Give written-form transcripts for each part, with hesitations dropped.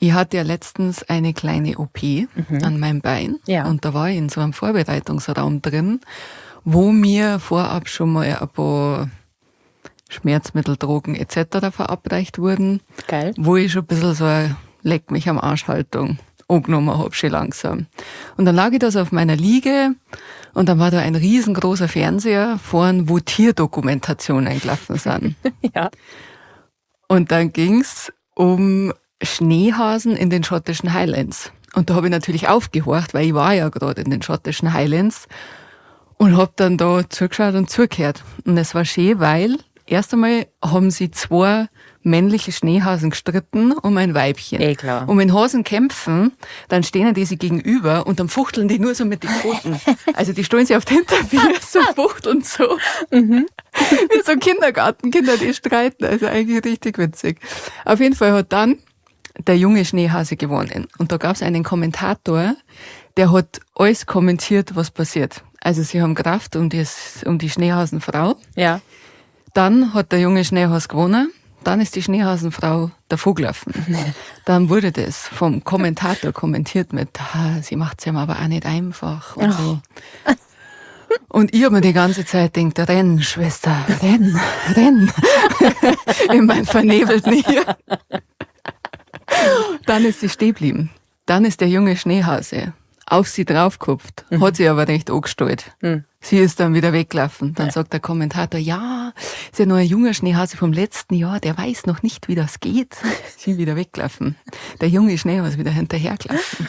Ich hatte ja letztens eine kleine OP an meinem Bein. Ja. Und da war ich in so einem Vorbereitungsraum drin, wo mir vorab schon mal ein paar Schmerzmittel, Drogen etc. verabreicht wurden. Geil. Wo ich schon ein bisschen so eine Leck mich am Arsch-Haltung angenommen hab, schon langsam. Und dann lag ich da so auf meiner Liege und dann war da ein riesengroßer Fernseher vorn, wo Tierdokumentationen gelaufen sind. Ja. Und dann ging's um Schneehasen in den schottischen Highlands. Und da habe ich natürlich aufgehorcht, weil ich war ja gerade in den schottischen Highlands und hab dann da zugeschaut und zugehört. Und es war schön, weil erst einmal haben sie zwei männliche Schneehasen gestritten um ein Weibchen. Eh klar. Und wenn Hasen kämpfen, dann stehen die sich gegenüber und dann fuchteln die nur so mit den Pfoten. Also die stellen sich auf die Hinterfüße und fuchteln so. Wie so Kindergartenkinder, die streiten. Also eigentlich richtig witzig. Auf jeden Fall hat dann der junge Schneehase gewonnen. Und da gab's einen Kommentator, der hat alles kommentiert, was passiert. Also sie haben Kraft um die Schneehasenfrau. Ja. Dann hat der junge Schneehase gewonnen. Dann ist die Schneehasenfrau davongelaufen. Dann wurde das vom Kommentator kommentiert mit, ah, sie macht's ihm aber auch nicht einfach und so. Und ich hab mir die ganze Zeit gedacht, renn, Schwester, renn, renn. In meinem vernebelten Hirn. Dann ist sie stehen geblieben. Dann ist der junge Schneehase auf sie draufgekupft, hat sie aber recht angestellt. Sie ist dann wieder weggelaufen. Dann sagt der Kommentator, ja, ist ja noch ein junger Schneehase vom letzten Jahr, der weiß noch nicht, wie das geht. Sie wieder weggelaufen. Der junge Schneehase wieder hinterhergelaufen.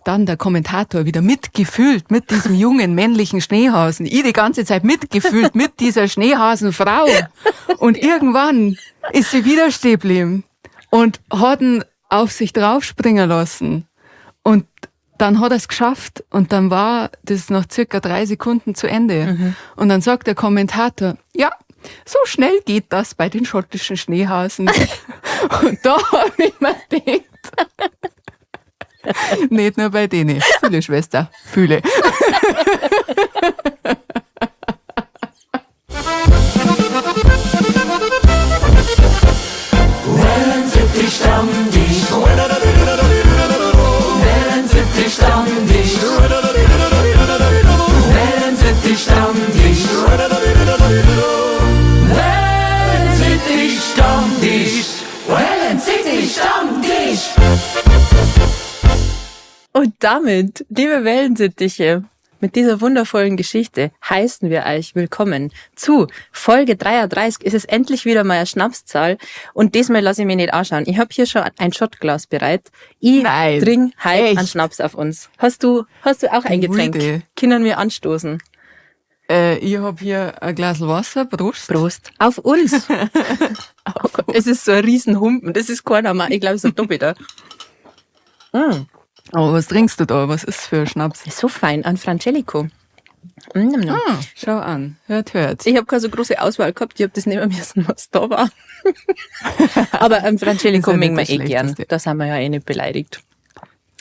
Dann der Kommentator wieder mitgefühlt mit diesem jungen männlichen Schneehasen. Ich die ganze Zeit mitgefühlt mit dieser Schneehasenfrau. Und irgendwann ist sie wieder stehen geblieben und hat ihn auf sich draufspringen lassen. Und dann hat er's geschafft und dann war das nach circa 3 Sekunden zu Ende. Und dann sagt der Kommentator, ja, so schnell geht das bei den schottischen Schneehasen. Und da hab ich mir gedacht, nicht nur bei denen. Fühle, Schwester, fühle. Wellensittich Stammtisch. Wellensittich Stammtisch. Wellensittich Stammtisch. Wellensittich Stammtisch. Wellensittich Stammtisch. Und damit, liebe Wellensittiche, mit dieser wundervollen Geschichte heißen wir euch willkommen zu Folge 33. Es ist endlich wieder mal eine Schnapszahl und diesmal lasse ich mich nicht anschauen. Ich hab hier schon ein Shotglas bereit. Ich Nein. trink heute Echt? einen Schnaps auf uns. Hast du auch ein Getränk? Wilde. Können wir anstoßen? Ich hab hier ein Glas Wasser. Prost. Prost. Auf uns. Auf uns. Es ist so ein Riesenhumpen. Das ist keiner mehr. Ich glaub, es ist ein Doppelter. Aber was trinkst du da? Was ist für ein Schnaps? Ist so fein, ein Frangelico. Mm. Ah, schau an. Hört, hört. Ich hab keine so große Auswahl gehabt. Ich hab das nehmen müssen, was da war. Aber ein Frangelico Ist ja mögen nicht wir das eh gern. Schlechteste. Da sind wir ja eh nicht beleidigt.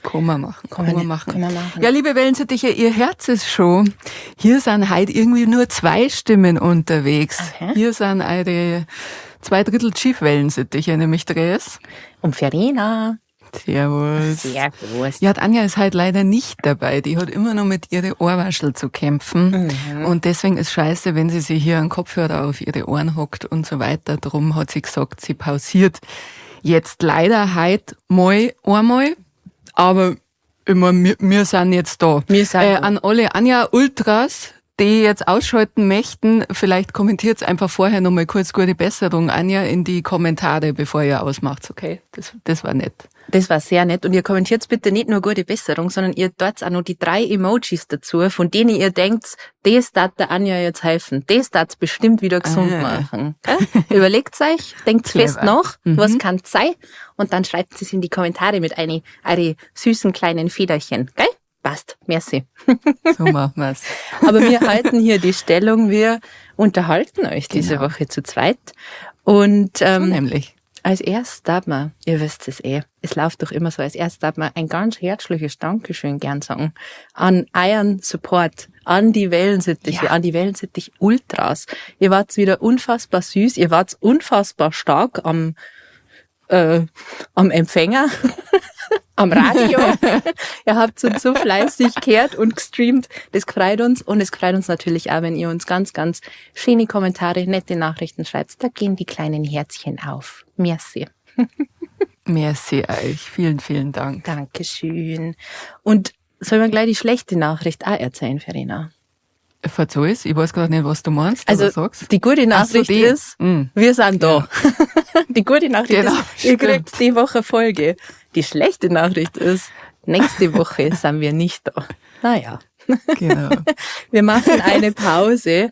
Kann man machen. Kann Kann man man machen. kann man machen. Ja, liebe Wellensittiche, ihr hört es schon. Hier sind heute irgendwie nur 2 Stimmen unterwegs. Okay. Hier sind eure 2/3 Chief-Wellensittiche, nämlich Dres. Und Verena. Servus. Servus. Ja, die Anja ist halt leider nicht dabei. Die hat immer noch mit ihren Ohrwaschel zu kämpfen. Und deswegen ist scheiße, wenn sie sich hier einen Kopfhörer auf ihre Ohren hockt und so weiter. Drum hat sie gesagt, sie pausiert jetzt leider heute mal einmal. Aber immer, wir sind jetzt da. Wir sind da. An alle Anja Ultras, die jetzt ausschalten möchten, vielleicht kommentiert's einfach vorher nochmal kurz gute Besserung, Anja, in die Kommentare, bevor ihr ausmacht. Okay, das war nett. Das war sehr nett. Und ihr kommentiert bitte nicht nur gute Besserung, sondern ihr tut auch noch die 3 Emojis dazu, von denen ihr denkt, das darf der Anja jetzt helfen. Das darf's bestimmt wieder gesund machen. Gell? Überlegt's euch, denkt's fest Clever. nach, was kann's sein? Und dann schreibt es in die Kommentare mit eure süßen kleinen Federchen. Gell? Passt. Merci. So machen wir's. Aber wir halten hier die Stellung, wir unterhalten euch diese Woche zu zweit. Und, So nämlich. als erstes darf man, ihr wisst es eh, es läuft doch immer so, als erstes darf man ein ganz herzliches Dankeschön gern sagen an euren Support, an die Wellensittiche, an die Wellensittich Ultras. Ihr wart wieder unfassbar süß, ihr wart unfassbar stark am am Empfänger, am Radio. Ihr habt uns so fleißig gehört und gestreamt. Das freut uns. Und es freut uns natürlich auch, wenn ihr uns ganz, ganz schöne Kommentare, nette Nachrichten schreibt. Da gehen die kleinen Herzchen auf. Merci. Merci euch. Vielen, vielen Dank. Dankeschön. Und sollen wir gleich die schlechte Nachricht auch erzählen, Verena? Verzeih's, ich weiß gerade nicht, was du meinst. Also, aber sag's. Die gute Nachricht Ach so, die. ist, wir sind da. Die gute Nachricht Genau, ist, ihr stimmt. kriegt die Woche Folge. Die schlechte Nachricht ist, nächste Woche sind wir nicht da. Naja. Genau. Wir machen eine Pause,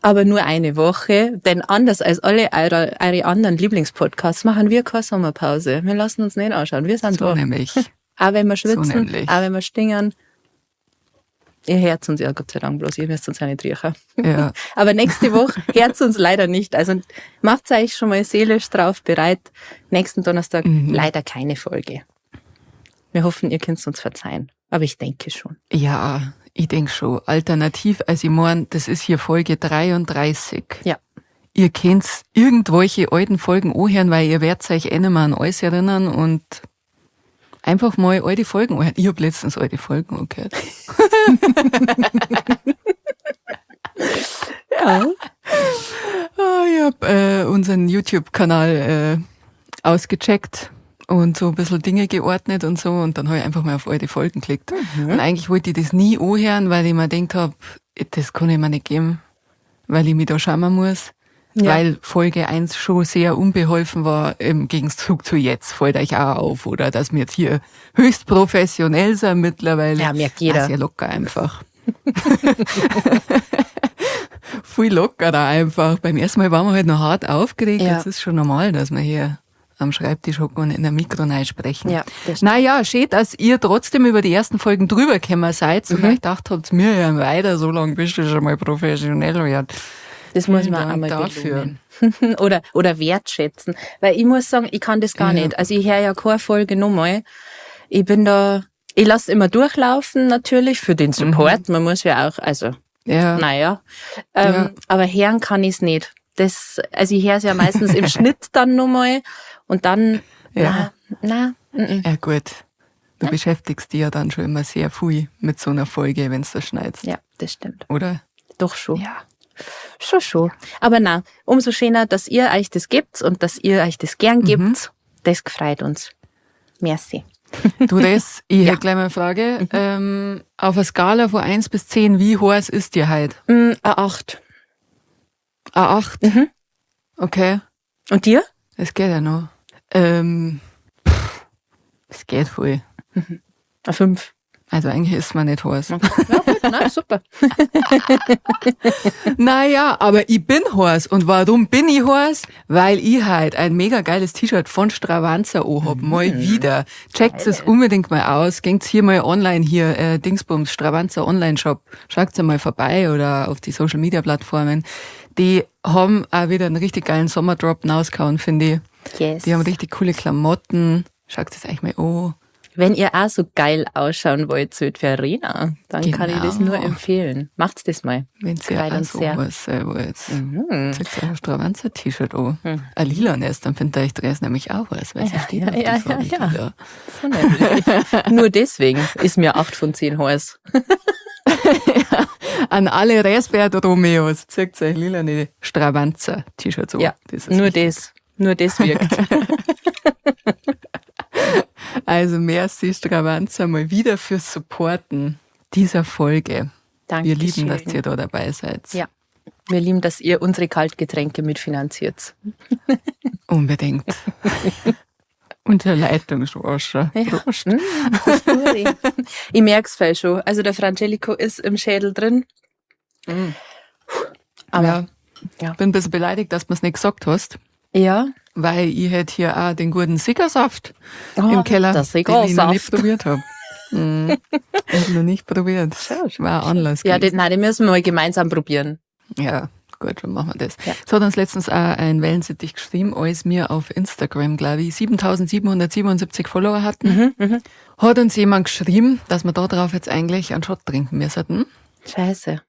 aber nur eine Woche, denn anders als alle eure anderen Lieblingspodcasts machen wir keine Sommerpause. Wir lassen uns nicht anschauen. Wir sind So da. nämlich. Auch wenn wir schwitzen, nämlich. auch wenn wir stingern. Ihr hört uns ja Gott sei Dank bloß, ihr müsst uns ja nicht riechen. Ja. Aber nächste Woche hört uns leider nicht. Also macht euch schon mal seelisch drauf bereit. Nächsten Donnerstag leider keine Folge. Wir hoffen, ihr könnt uns verzeihen. Aber ich denke schon. Ja, ich denk schon. Alternativ, also ich mein, das ist hier Folge 33. Ja. Ihr könnt irgendwelche alten Folgen anhören, weil ihr werdet euch eh nicht mehr an alles erinnern und einfach mal alte Folgen anhören. Ich hab letztens alte Folgen angehört. Ja. Ah, ich hab unseren YouTube-Kanal ausgecheckt und so ein bisschen Dinge geordnet und so und dann habe ich einfach mal auf alte Folgen geklickt. Und eigentlich wollte ich das nie anhören, weil ich mir gedacht hab, das kann ich mir nicht geben, weil ich mich da schauen muss. Ja. Weil Folge 1 schon sehr unbeholfen war, im Gegenzug zu jetzt, fällt euch auch auf, oder dass wir jetzt hier höchst professionell sind mittlerweile. Ja, merkt jeder. Ah, sehr locker einfach. Viel lockerer einfach. Beim ersten Mal waren wir halt noch hart aufgeregt. Ja. Jetzt ist schon normal, dass wir hier am Schreibtisch hocken und in ein Mikro sprechen. Ja, das stimmt. Naja, schön, dass ihr trotzdem über die ersten Folgen drüber gekommen seid und euch gedacht habt, wir hören weiter, so lange bist du schon mal professionell werden. Das muss Vielen man Dank einmal dafür. belohnen. Oder wertschätzen. Weil ich muss sagen, ich kann das gar Ja. nicht. Also ich höre ja keine Folge nochmal. Ich bin da, ich lasse immer durchlaufen natürlich für den Support. Man muss ja auch, also, Ja. naja. Ja. Aber hören kann ich's nicht. Das, also ich höre es ja meistens im Schnitt dann nochmal und dann, Ja. na, na, mm, mm. Ja, gut. Du beschäftigst dich ja dann schon immer sehr viel mit so einer Folge, wenn du das schneidest. Ja, das stimmt. Oder? Doch schon. Ja. Schon, schon. Aber na, umso schöner, dass ihr euch das gebt und dass ihr euch das gern gebt. Das freut uns. Merci. Du, das, ich hätte gleich mal eine Frage. Auf einer Skala von 1 bis 10, wie heiß ist dir heute? Eine 8. Eine 8? Okay. Und dir? Es geht ja noch. Es geht voll. Eine 5. Also eigentlich ist man nicht heiß. Ja, gut, na, super. Naja, aber ich bin heiß. Und warum bin ich heiß? Weil ich halt ein mega geiles T-Shirt von Stravanza anhab. Mal wieder. Checkt es unbedingt mal aus. Gingt's hier mal online hier, Dingsbums, Stravanza Online-Shop. Schaut's mal vorbei oder auf die Social-Media-Plattformen. Die haben auch wieder einen richtig geilen Sommerdrop rausgehauen, finde ich. Yes. Die haben richtig coole Klamotten. Schaut es euch mal an. Wenn ihr auch so geil ausschauen wollt, wie Verena, dann kann ich das Genau. nur empfehlen. Macht's das mal. Wenn ihr Freut auch uns so sehr. was sein wollt. Zeigt euch ein Stravanza-T-Shirt an. Ein lilanes, dann findet ihr euch Dress nämlich auch was, weil sie steht ja, auf die ja, Farbe ja, ja. lila. So nämlich. Nur deswegen ist mir 8 von 10 heiß. An alle Resbert Romeos, zeigt euch lilane Stravanza-T-Shirts an. Ja, Das ist nur wichtig. das. Nur das wirkt. Also merci Stravanza mal wieder fürs Supporten dieser Folge. Danke. Wir lieben, dass ihr da dabei seid. Ja. Wir lieben, dass ihr unsere Kaltgetränke mitfinanziert. Unbedingt. Unter Leitungswasser. Ja. Prost. Ich merk's voll schon. Also der Frangelico ist im Schädel drin. Aber ja. ja. Bin ein bisschen beleidigt, dass du mir's nicht gesagt hast. Ja. Weil ich hätte hier auch den guten Sickersaft Oh, im Keller, der den ich noch nicht Sickersaft. probiert habe. Ich hab noch nicht probiert. War ein Anlass. Ja, gewesen. den, nein, den müssen wir mal gemeinsam probieren. Ja, gut, dann machen wir das. Ja. Es hat uns letztens auch ein Wellensittich geschrieben, als wir auf Instagram, glaube ich, 7777 Follower hatten. Mhm, Hat uns jemand geschrieben, dass wir da drauf jetzt eigentlich einen Shot trinken müssen, Scheiße.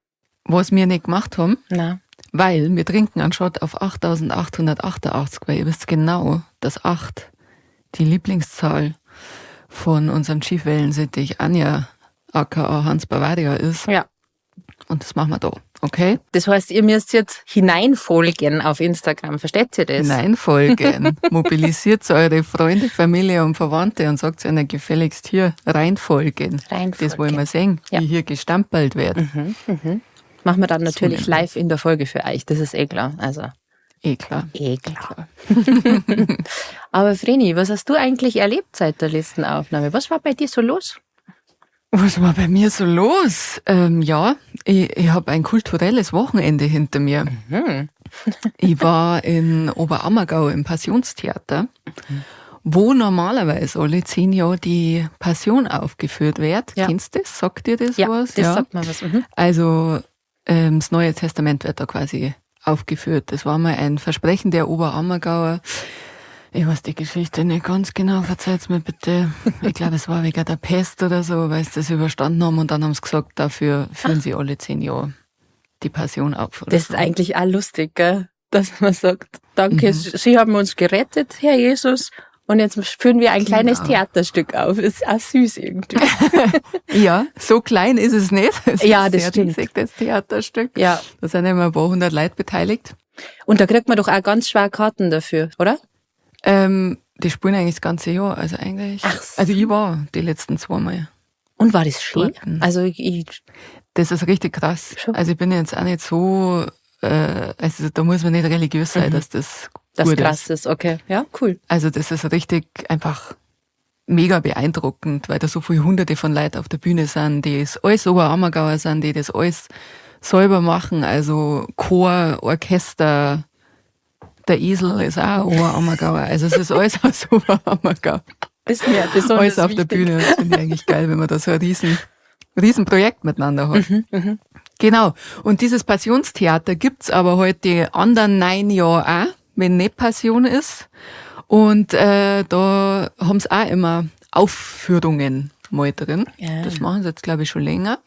was wir nicht gemacht haben, Na. weil wir trinken einen Shot auf 8888, weil ihr wisst genau, dass 8 die Lieblingszahl von unserem Chief Wellensittich Anja, aka Hans Bavaria ist. Ja. Und das machen wir da, okay? Das heißt, ihr müsst jetzt hineinfolgen auf Instagram. Versteht ihr das? Hineinfolgen. Mobilisiert eure Freunde, Familie und Verwandte und sagt ihnen gefälligst hier reinfolgen. Reinfolgen. Das wollen wir sehen, Ja. wie hier gestampelt wird. Machen wir dann natürlich nämlich. live in der Folge für euch. Das ist eh klar. Also, Eh klar. eh klar. Aber Vreni, was hast du eigentlich erlebt seit der letzten Aufnahme? Was war bei dir so los? Was war bei mir so los? Ja, ich habe ein kulturelles Wochenende hinter mir. Mhm. Ich war in Oberammergau im Passionstheater, wo normalerweise alle 10 Jahre die Passion aufgeführt wird. Ja. Kennst du das? Sagt dir das Ja, was? das sagt mir was. Mhm. Also das Neue Testament wird da quasi aufgeführt. Das war mal ein Versprechen der Oberammergauer. Ich weiß die Geschichte nicht ganz genau, verzeiht's mir bitte. Ich glaube, es war wegen der Pest oder so, weil sie das überstanden haben und dann haben sie gesagt, dafür führen sie alle 10 Jahre die Passion auf. Oder Das ist so. eigentlich auch lustig, gell? Dass man sagt, danke, Sie haben uns gerettet, Herr Jesus. Und jetzt führen wir ein kleines Genau. Theaterstück auf. Ist auch süß irgendwie. Ja, so klein ist es nicht. Es Ja, ist das sehr stimmt. riesig, das Theaterstück. Ja. Da sind immer ein paar hundert Leute beteiligt. Und da kriegt man doch auch ganz schwer Karten dafür, oder? Die spielen eigentlich das ganze Jahr, also eigentlich. Ach so. Also ich war die letzten 2 Mal. Und war das schön? Dorten. Also ich, Das ist richtig krass. Schon. Also ich bin jetzt auch nicht so, also da muss man nicht religiös sein, dass das das gut krass ist. ist, okay. Ja, cool. Also das ist richtig einfach mega beeindruckend, weil da so viele Hunderte von Leuten auf der Bühne sind, die es alles Oberammergauer sind, die das alles selber machen. Also Chor, Orchester, der Esel ist auch Oberammergauer. Also es ist alles aus Oberammergau. Ist mir besonders Alles auf der wichtig. Bühne. Das finde ich eigentlich geil, wenn man da so ein riesen Projekt miteinander hat. Mhm, Genau. Und dieses Passionstheater gibt's aber heute die anderen 9 Jahre auch, wenn nicht Passion ist. Und da haben's auch immer Aufführungen mal drin. Ja. Das machen sie jetzt, glaube ich, schon länger.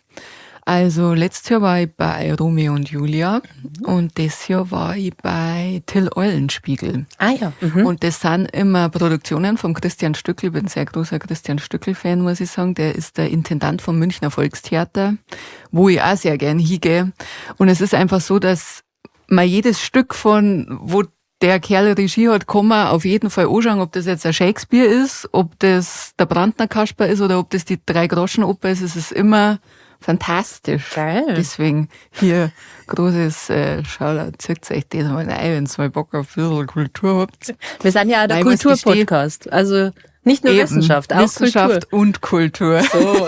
Also letztes Jahr war ich bei Romeo und Julia und das Jahr war ich bei Till Eulenspiegel. Ah ja. Mhm. Und das sind immer Produktionen vom Christian Stückl. Ich bin ein sehr großer Christian Stückl-Fan, muss ich sagen. Der ist der Intendant vom Münchner Volkstheater, wo ich auch sehr gern hingehe. Und es ist einfach so, dass man jedes Stück von, wo der Kerl Regie hat, kann man auf jeden Fall anschauen, ob das jetzt ein Shakespeare ist, ob das der Brandner Kasper ist oder ob das die Drei-Groschen-Oper ist. Es ist immer fantastisch. Geil. Deswegen hier großes Shoutout, zieht euch das mal rein, wenn ihr mal Bock auf ein bisschen Kultur habt. Wir sind ja auch der Nein, ich muss Kulturpodcast. Also nicht nur Eben. Wissenschaft, auch Wissenschaft und Kultur. Kultur. So.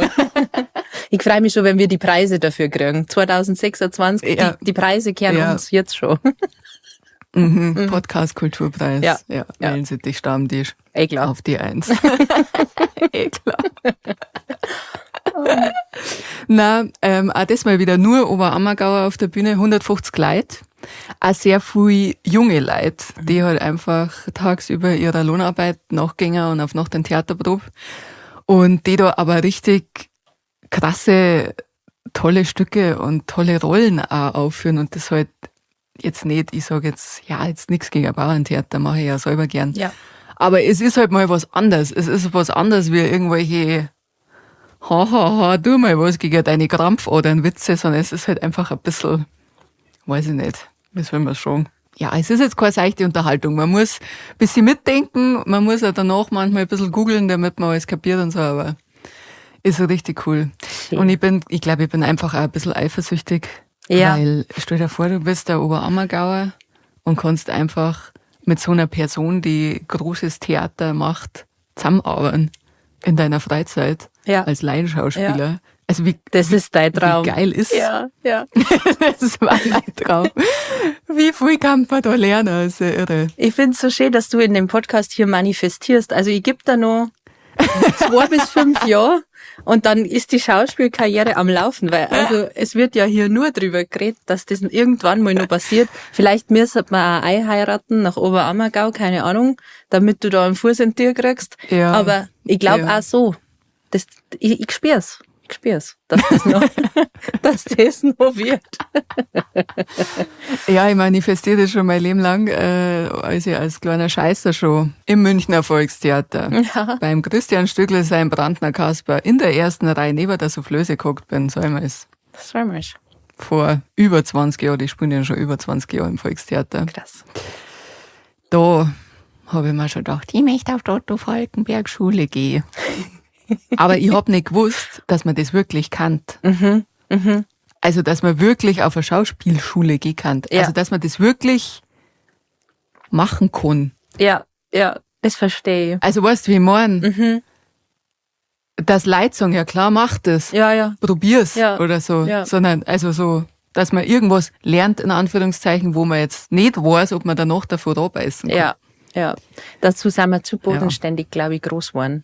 Ich freue mich schon, wenn wir die Preise dafür kriegen. 2026, Ja. die Preise kehren Ja. uns jetzt schon. Mhm. Podcast Kulturpreis. Ja. Ja. Ja. Wellensittich Stammtisch. Eh klar. Auf die Eins. Eh klar. Na, auch das mal wieder nur Oberammergauer auf der Bühne, 150 Leute. Auch sehr viel junge Leute, die halt einfach tagsüber ihrer Lohnarbeit nachgängen und auf Nacht ein Theaterprobe. Und die da aber richtig krasse, tolle Stücke und tolle Rollen auch aufführen und das halt jetzt nicht, ich sage jetzt, ja, jetzt nichts gegen ein Bauerntheater, mache ich ja selber gern. Ja. Aber es ist halt mal was anderes. Es ist was anderes wie irgendwelche ha, ha, ha, tu mal was gegen deine Krampfadern Witze, sondern es ist halt einfach ein bisschen, weiß ich nicht, wie soll man sagen. Ja, es ist jetzt keine seichte Unterhaltung. Man muss ein bisschen mitdenken, man muss auch danach manchmal ein bisschen googeln, damit man alles kapiert und so, aber ist so richtig cool. Schön. Und ich glaube, ich bin einfach auch ein bisschen eifersüchtig, Ja. weil stell dir vor, du bist der Oberammergauer und kannst einfach mit so einer Person, die großes Theater macht, zusammenarbeiten in deiner Freizeit Ja. als Laienschauspieler. Also wie, Das ist dein Traum. wie geil ist Ja, ja. das war mein Traum. Wie viel kann man da lernen? Das ist ja irre. Ich find's so schön, dass du in dem Podcast hier manifestierst. Also ich geb da noch 2 bis 5 Jahre und dann ist die Schauspielkarriere am Laufen, weil also es wird ja hier nur drüber geredet, dass das irgendwann mal noch passiert. Vielleicht müsste man auch einheiraten nach Oberammergau, keine Ahnung, damit du da einen Fuß in die Tür kriegst. Ja. Aber ich glaub Ja. auch so. Das, ich spür's. Ich spür's, dass das noch, dass das noch wird. Ja, ich manifestiere das schon mein Leben lang, als ich als kleiner Scheißer schon im Münchner Volkstheater beim Christian Stückl sein Brandner Kasper in der ersten Reihe neben der Soufflöse gehockt bin, so einmal ist. Das war mal. Vor über 20 Jahren, ich spiele ja schon über 20 Jahre im Volkstheater. Krass. Da habe ich mir schon gedacht, ich möchte auf die Otto-Falckenberg-Schule gehen. Aber ich hab nicht gewusst, dass man das wirklich kannt. Also, dass man wirklich auf eine Schauspielschule gehen kann. Ja. Also, dass man das wirklich machen kann. Ja, ja, das verstehe ich. Also, weißt du, wie ich mein? Dass Leute sagen, ja klar, mach das. Ja, ja. Probier's Ja. oder so. Ja. Sondern, also so, dass man irgendwas lernt, in Anführungszeichen, wo man jetzt nicht weiß, ob man danach davon abbeißen kann. Ja, ja. Dazu sind wir zu bodenständig, glaube ich, groß geworden.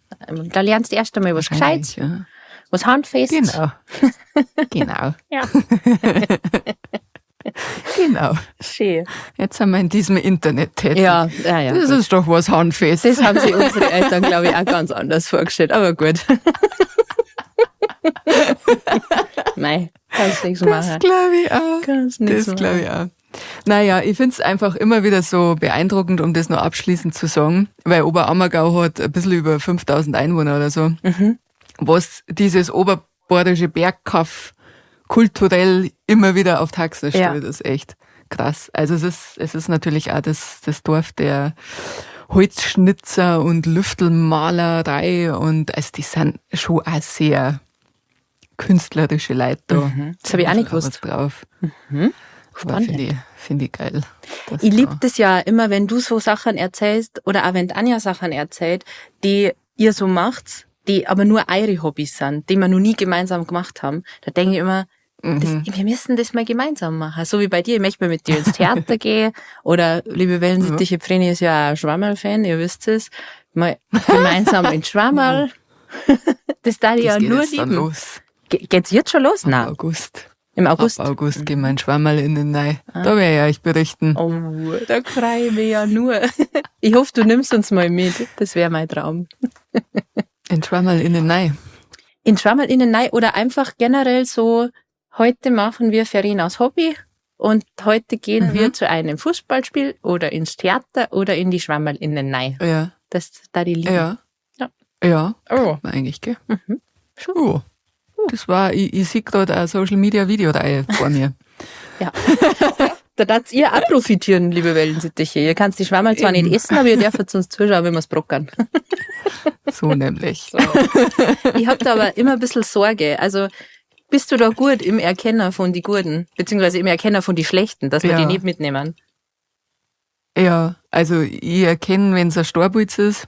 Da lernst du erst einmal was Wahrscheinlich, Gescheites, ja. was Handfestes. Genau. Genau. Ja. Genau. Schön. Jetzt sind wir in diesem Internet tätig. Ja, ja, ja. Das gut. ist doch was Handfestes. Das haben sich unsere Eltern, glaube ich, auch ganz anders vorgestellt. Aber gut. Nein, kannst nichts Das machen. glaube ich auch. Kannst nichts Das glaube ich auch. Naja, ich find's einfach immer wieder so beeindruckend, um das noch abschließend zu sagen, weil Oberammergau hat ein bisschen über 5000 Einwohner oder so. Was dieses oberbayerische Bergkaff kulturell immer wieder auf Taxen stellt, Ja. ist echt krass. Also es ist natürlich auch das Dorf der Holzschnitzer und Lüftelmalerei und also die sind schon auch sehr künstlerische Leute da. Das hab ich auch nicht Da ist gewusst. was drauf. Aber Spannend. finde ich geil. dass Ich da- lieb das ja immer, wenn du so Sachen erzählst oder auch wenn Anja Sachen erzählt, die ihr so macht, die aber nur eure Hobbys sind, die wir noch nie gemeinsam gemacht haben. Da denke ich immer, das, wir müssen das mal gemeinsam machen. So wie bei dir, ich möchte mal mit dir ins Theater gehen oder liebe Wellensittiche, Vreni ist ja auch ein Schwammerl-Fan, ihr wisst es. Mal gemeinsam ins Schwammerl. Das darf ich Das ja geht nur jetzt dann lieben. los. Geht's jetzt schon los? Ab Nein, August. im August. Ab August gehen wir in Schwammerl in den Nei. Da werde ich euch berichten. Oh, da freue ich mich ja nur. Ich hoffe, du nimmst uns mal mit. Das wäre mein Traum. In Schwammerl in den Nei. In Schwammerl in den Nei oder einfach generell so, heute machen wir Ferien aus Hobby und heute gehen wir zu einem Fußballspiel oder ins Theater oder in die Schwammerl in den Nei. Ja. Das da die lieben. Ja. Ja. Ja. Oh. Eigentlich, gell? Mhm. Schon. Oh. Das war, ich sehe gerade eine Social Media Videoreihe vor mir. Ja. Da darfst ihr auch profitieren, liebe Wellensittiche. Ihr könnt die Schwammerl zwar nicht essen, aber ihr dürft uns zuschauen, wenn wir's brockern. So nämlich. Ich hab da aber immer ein bisschen Sorge. Also bist du da gut im Erkennen von die Guten, beziehungsweise im Erkennen von die Schlechten, dass wir Ja. die nicht mitnehmen? Ja, also ich erkenne, wenn es ein Storpilz ist.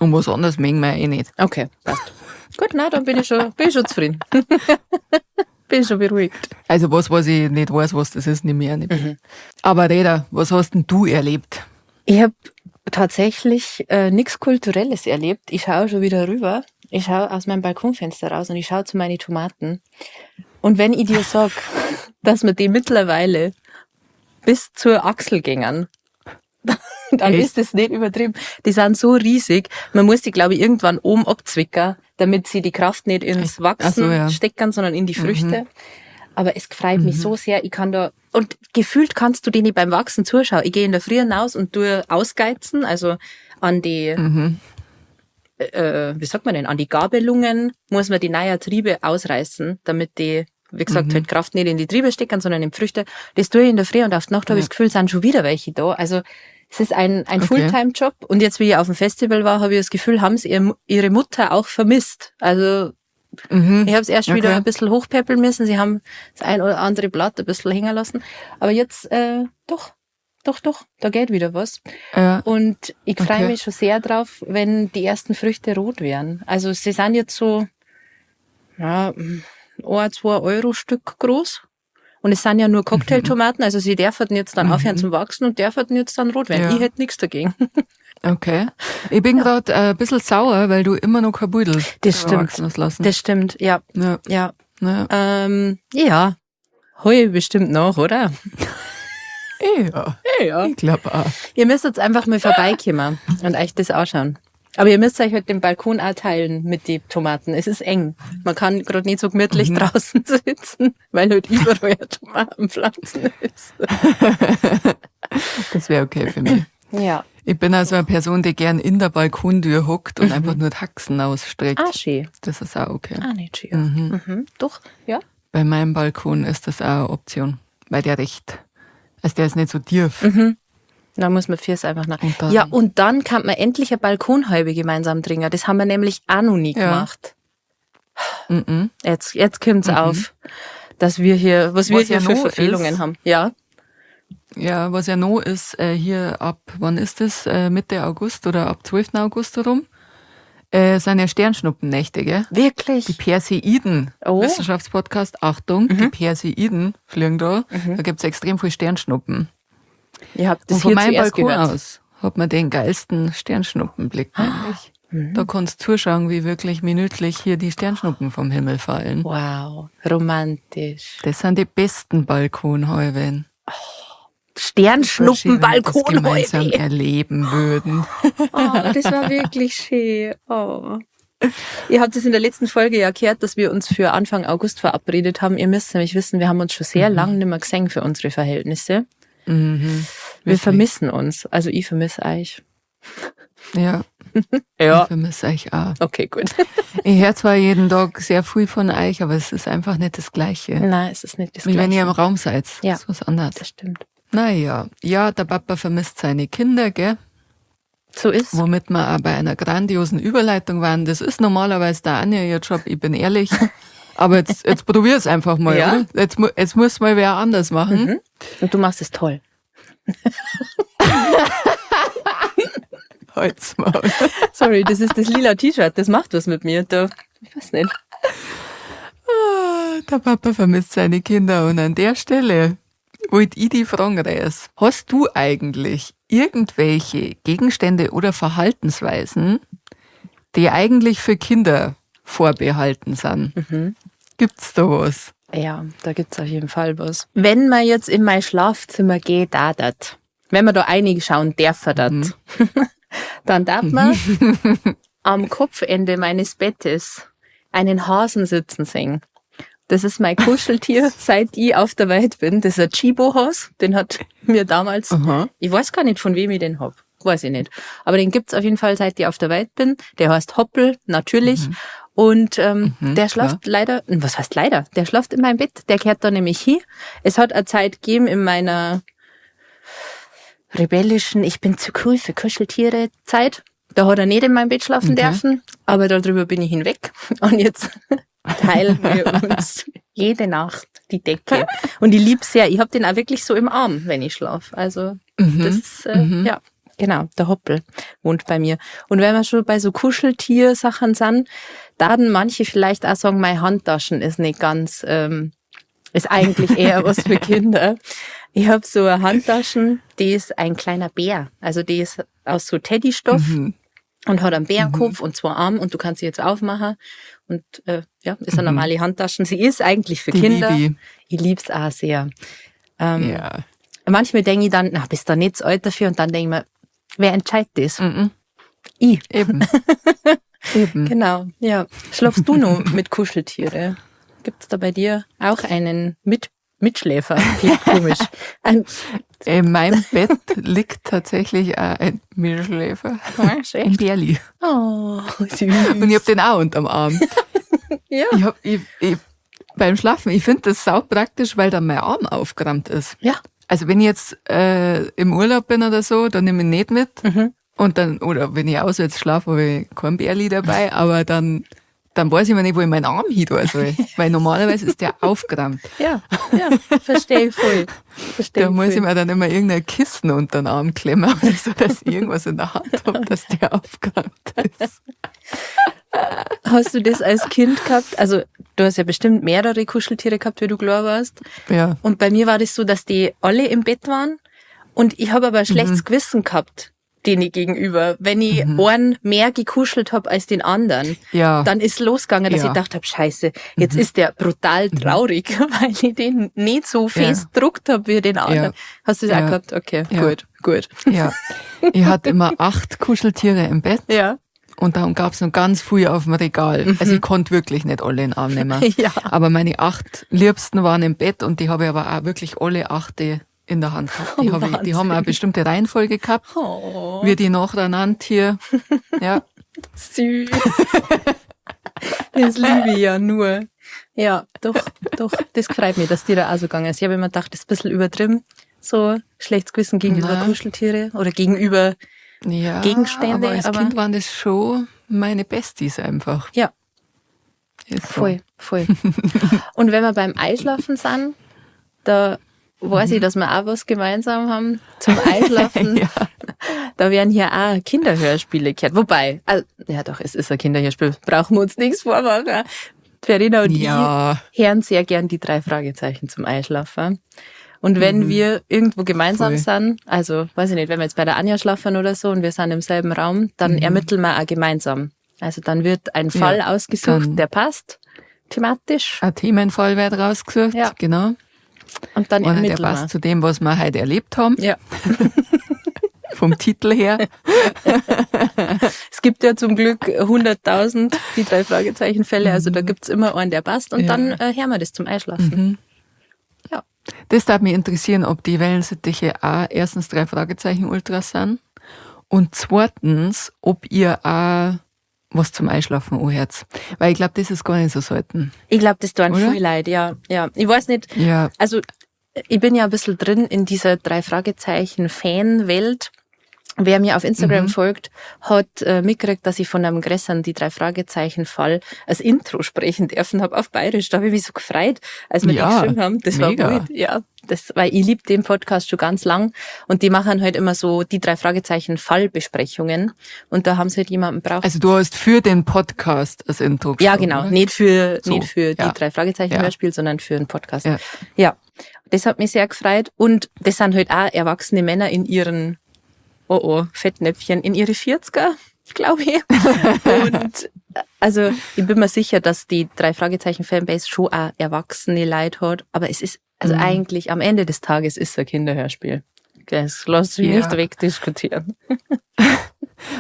Und was anderes mengen wir eh nicht. Okay, passt. Gut, na, dann bin ich schon zufrieden. Bin schon beruhigt. Also was ich nicht weiß, was das ist, nehme ich auch nicht. Aber Reda, was hast denn du erlebt? Ich hab tatsächlich nichts Kulturelles erlebt. Ich schaue schon wieder rüber. Ich schaue aus meinem Balkonfenster raus und ich schaue zu meinen Tomaten. Und wenn ich dir sag, dass wir die mittlerweile bis zur Achsel gingen, dann Echt? ist das nicht übertrieben. Die sind so riesig. Man muss die, glaube ich, irgendwann oben abzwicken, damit sie die Kraft nicht ins Wachsen Ach so, ja. stecken, sondern in die Früchte. Aber es freut mich so sehr. Ich kann da, und gefühlt kannst du denen beim Wachsen zuschauen. Ich gehe in der Früh hinaus und tue ausgeizen, also an die, wie sagt man denn, an die Gabelungen muss man die neuen Triebe ausreißen, damit die, wie gesagt, halt Kraft nicht in die Triebe stecken, sondern in die Früchte. Das tue ich in der Früh und auf die Nacht habe ich das Gefühl, sind schon wieder welche da. Also es ist ein Fulltime-Job. Und jetzt, wie ich auf dem Festival war, habe ich das Gefühl, haben sie ihre Mutter auch vermisst. Also ich habe es erst wieder ein bisschen hochpäppeln müssen. Sie haben das ein oder andere Blatt ein bisschen hängen lassen. Aber jetzt, doch, da geht wieder was. Ja. Und ich freue Okay. mich schon sehr drauf, wenn die ersten Früchte rot werden. Also sie sind jetzt so, ja, 1, 2 Euro Stück groß. Und es sind ja nur Cocktailtomaten, also sie dürfen jetzt dann aufhören zum Wachsen und dürfen jetzt dann rot werden. Ja. Ich hätte nichts dagegen. Okay. Ich bin grad ein bisschen sauer, weil du immer noch kein Beutel Das stimmt. wachsen hast lassen. Das stimmt, ja. Ja. Ja. Ja. Ja. Heu bestimmt noch, oder? Ja. Ja. Ich glaube auch. Ihr müsst jetzt einfach mal vorbeikommen und euch das anschauen. Aber ihr müsst euch halt den Balkon auch teilen mit den Tomaten. Es ist eng. Man kann gerade nicht so gemütlich draußen sitzen, weil halt überall eine Tomatenpflanzen ist. Das wäre okay für mich. Ja. Ich bin also eine Person, die gern in der Balkontür hockt und einfach nur die Haxen ausstreckt. Ah, schön. Das ist auch okay. Ah, nicht schön. Mhm. Doch, ja. Bei meinem Balkon ist das auch eine Option, weil der recht, also der ist nicht so tief. Da muss man fürs einfach nach. Und dann- ja, und dann kann man endlich eine Balkonhalbe gemeinsam trinken. Das haben wir nämlich auch noch nie Ja. gemacht. Mhm. Jetzt kommt's auf, dass wir hier, was wir Was hier ja für noch Verfehlungen ist- haben. Ja. Ja, was ja noch ist, hier ab, wann ist das? Mitte August oder ab 12. August herum, sind ja Sternschnuppennächte, gell? Die Wirklich? Perseiden. Oh. Wissenschaftspodcast, Achtung, die Perseiden fliegen da. Da gibt's extrem viel Sternschnuppen. Ihr habt das Und von hier meinem zuerst Balkon gehört. aus hat man den geilsten Sternschnuppenblick nämlich. Da kannst du zuschauen, wie wirklich minütlich hier die Sternschnuppen vom Himmel fallen. Wow, romantisch. Das sind die besten Balkonhäuben. Sternschnuppen Schön, wenn wir das gemeinsam Balkonhäube. erleben würden. Oh, das war wirklich schön. Oh. Ihr habt es in der letzten Folge ja gehört, dass wir uns für Anfang August verabredet haben. Ihr müsst nämlich wissen, wir haben uns schon sehr lange nicht mehr gesehen für unsere Verhältnisse. Wir Wirklich. vermissen uns. Also ich vermisse euch. Ja, Ja. ich vermisse euch auch. Okay, gut. Ich höre zwar jeden Tag sehr viel von euch, aber es ist einfach nicht das Gleiche. Nein, es ist nicht das Wie wenn ihr Gleiche. im Raum seid. Ja. Das ist was anderes. Das stimmt. Naja, ja, der Papa vermisst seine Kinder, gell? So ist. Womit wir auch bei einer grandiosen Überleitung waren. Das ist normalerweise der Anja ihr Job, ich bin ehrlich. Aber jetzt probier's einfach mal, Ja. oder? Jetzt muss mal wer anders machen. Und du machst es toll. Halt's Maul. Sorry, das ist das lila T-Shirt. Das macht was mit mir. Da, ich weiß nicht. Ah, Der Papa vermisst seine Kinder und an der Stelle wollte ich die fragen, Reis. Hast du eigentlich irgendwelche Gegenstände oder Verhaltensweisen, die eigentlich für Kinder vorbehalten sind? Gibt's da was? Ja, da gibt's auf jeden Fall was. Wenn man jetzt in mein Schlafzimmer geht, da dat. Wenn man da einschauen darf, dat, dann darf man am Kopfende meines Bettes einen Hasen sitzen sehen. Das ist mein Kuscheltier, seit ich auf der Welt bin. Das ist ein Chibo-Has. Den hat mir damals, Aha. ich weiß gar nicht, von wem ich den hab. Weiß ich nicht. Aber den gibt's auf jeden Fall, seit ich auf der Welt bin. Der heißt Hoppel, natürlich. Und der schlaft leider, was heißt leider? Der schlaft in meinem Bett. Der kehrt da nämlich hin. Es hat eine Zeit gegeben in meiner rebellischen, ich bin zu cool für Kuscheltiere Zeit. Da hat er nicht in meinem Bett schlafen Okay. dürfen, aber darüber bin ich hinweg. Und jetzt teilen wir uns jede Nacht die Decke. Und ich lieb's sehr. Ich hab den auch wirklich so im Arm, wenn ich schlafe. Also das ist, ja, genau, der Hoppel wohnt bei mir. Und wenn wir schon bei so Kuscheltiersachen sind, da manche vielleicht auch sagen, meine Handtaschen ist nicht ganz, ist eigentlich eher was für Kinder. Ich habe so eine Handtaschen, die ist ein kleiner Bär. Also die ist aus so Teddystoff und hat einen Bärenkopf und zwei Arme und du kannst sie jetzt aufmachen. Und ja, ist eine normale Handtaschen. Sie ist eigentlich für Die Kinder. lieb Ich lieb's auch sehr. Ja. Manchmal denke ich dann, na, bist du nicht zu alt dafür? Und dann denke ich mir, wer entscheidet das? Mhm. Ich. Eben. Eben. Genau, ja. Schlafst du noch mit Kuscheltiere? Gibt's da bei dir auch einen Mitschläfer? Klingt komisch. Ein, In meinem Bett liegt tatsächlich auch ein Mitschläfer. Ein Bärli. oh, süß. Und ich hab den auch unterm Arm. Ja. Ich hab, ich, ich, beim Schlafen, ich finde das saupraktisch, weil dann mein Arm aufgerammt ist. Ja. Also wenn ich jetzt im Urlaub bin oder so, dann nehme ich ihn nicht mit. Mhm. Und dann, oder wenn ich auswärts schlafe, habe ich kein Bärli dabei, aber dann weiß ich mir nicht, wo ich meinen Arm hin tun soll. Weil normalerweise ist der aufgerammt. Ja, ja, verstehe ich voll. Verstehe Da muss voll. ich mir dann immer irgendein Kissen unter den Arm klemmen oder so, dass ich irgendwas in der Hand habe, dass der aufgerammt ist. Hast du das als Kind gehabt? Also, du hast ja bestimmt mehrere Kuscheltiere gehabt, wie du klar warst. Ja. Und bei mir war das so, dass die alle im Bett waren und ich habe aber ein schlechtes Gewissen gehabt, denen gegenüber. Wenn ich einen mehr gekuschelt habe als den anderen, Ja. dann ist losgegangen, dass Ja. ich gedacht habe, scheiße, jetzt ist der brutal traurig, weil ich den nicht so fest gedruckt habe wie den anderen. Hast du das auch Ja. gehabt? Okay, Ja. gut, gut. Ja. Ich hatte immer 8 Kuscheltiere im Bett. Ja. Und dann gab's noch ganz viel auf dem Regal. Also ich konnte wirklich nicht alle in den Arm nehmen. Ja. Aber meine 8 Liebsten waren im Bett und die habe ich aber auch wirklich alle 8 in der Hand gehabt. Die, Oh, hab ich, die haben auch eine Wahnsinn. bestimmte Reihenfolge gehabt, Oh, wie die nacheinander hier. Ja. süß. Das liebe ich ja nur. Ja, doch, doch. Das freut mich, dass dir da auch so gegangen ist. Ich habe immer gedacht, das ist ein bisschen übertrieben. So schlechtes Gewissen gegenüber Na. Kuscheltiere oder gegenüber, Ja, Gegenstände, aber als aber- Kind waren das schon meine Besties einfach. ja, Ist so. voll, voll. Und wenn wir beim Einschlafen sind, da weiß ich, dass wir auch was gemeinsam haben zum Einschlafen. Ja. Da werden hier auch Kinderhörspiele gehört. Wobei, also, ja doch, es ist ein Kinderhörspiel. Brauchen wir uns nichts vormachen. Verena und Ja. ich hören sehr gern die 3 Fragezeichen zum Einschlafen. Und wenn wir irgendwo gemeinsam Mhm. Voll. sind, also weiß ich nicht, wenn wir jetzt bei der Anja schlafen oder so und wir sind im selben Raum, dann ermitteln wir auch gemeinsam. Also dann wird ein Fall Mhm. Ja, ausgesucht, dann- der passt thematisch. Ein Themenfall wird rausgesucht, Ja. genau. Und dann Einer, der ermitteln passt wir. zu dem, was wir heute erlebt haben, Ja. vom Titel her. Es gibt ja zum Glück 100.000 die 3 Fragezeichen-Fälle, also da gibt's immer einen, der passt und Mhm. Ja. dann hören wir das zum Einschlafen. Ja. Das darf mich interessieren, ob die Wellensittiche auch erstens 3 Fragezeichen Ultras sind und zweitens, ob ihr auch was zum Einschlafen anhört. Weil ich glaube, das ist gar nicht so selten. Ich glaube, das tut Oder? viel leid, ja. Ja. Ich weiß nicht, Ja. also ich bin ja ein bisschen drin in dieser 3 Fragezeichen Fan-Welt. Wer mir auf Instagram folgt, hat mitgekriegt, dass ich von einem größeren die 3 Fragezeichen Fall als Intro sprechen dürfen habe auf Bayerisch. Da habe ich mich so gefreut, als wir Ja, die geschrieben haben. Das mega. war gut. Ja, das, weil ich lieb den Podcast schon ganz lang und die machen halt immer so die 3 Fragezeichen Fallbesprechungen und da haben sie halt jemanden braucht. Also du hast für den Podcast das Intro Ja, gesprochen, genau. oder? Nicht für, So, nicht für die ja. 3 Fragezeichen Ja. Hörspiel, sondern für einen Podcast. Ja. Ja. Das hat mich sehr gefreut. Und das sind halt auch erwachsene Männer in ihren, oh oh, Fettnäpfchen, in ihre 40er, glaube ich. Und also ich bin mir sicher, dass die 3 Fragezeichen Fanbase schon auch erwachsene Leute hat. Aber es ist, also eigentlich am Ende des Tages ist es ein Kinderhörspiel. Das lässt sich Ja. nicht wegdiskutieren.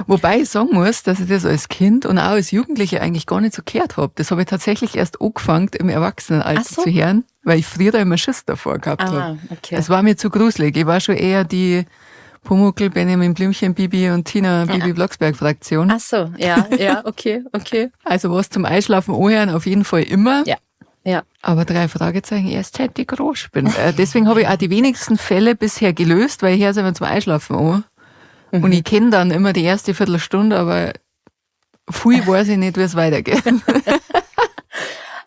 Wobei ich sagen muss, dass ich das als Kind und auch als Jugendliche eigentlich gar nicht so gehört hab. Das habe ich tatsächlich erst angefangen, im Erwachsenenalter Ach so. zu hören, weil ich früher da immer Schiss davor gehabt Ah, hab. okay. Es war mir zu gruselig. Ich war schon eher die Pumuckl, Benjamin Blümchen, Bibi und Tina, Bibi Blocksberg Fraktion. Ach so, ja, ja, okay, okay. Also was zum Einschlafen anhören, auf jeden Fall immer. Ja, ja. Aber 3 Fragezeichen erst seit ich groß bin. Deswegen habe ich auch die wenigsten Fälle bisher gelöst, weil ich höre sie immer zum Einschlafen an. Und ich kenne dann immer die erste Viertelstunde, aber viel weiß ich nicht, wie es weitergeht.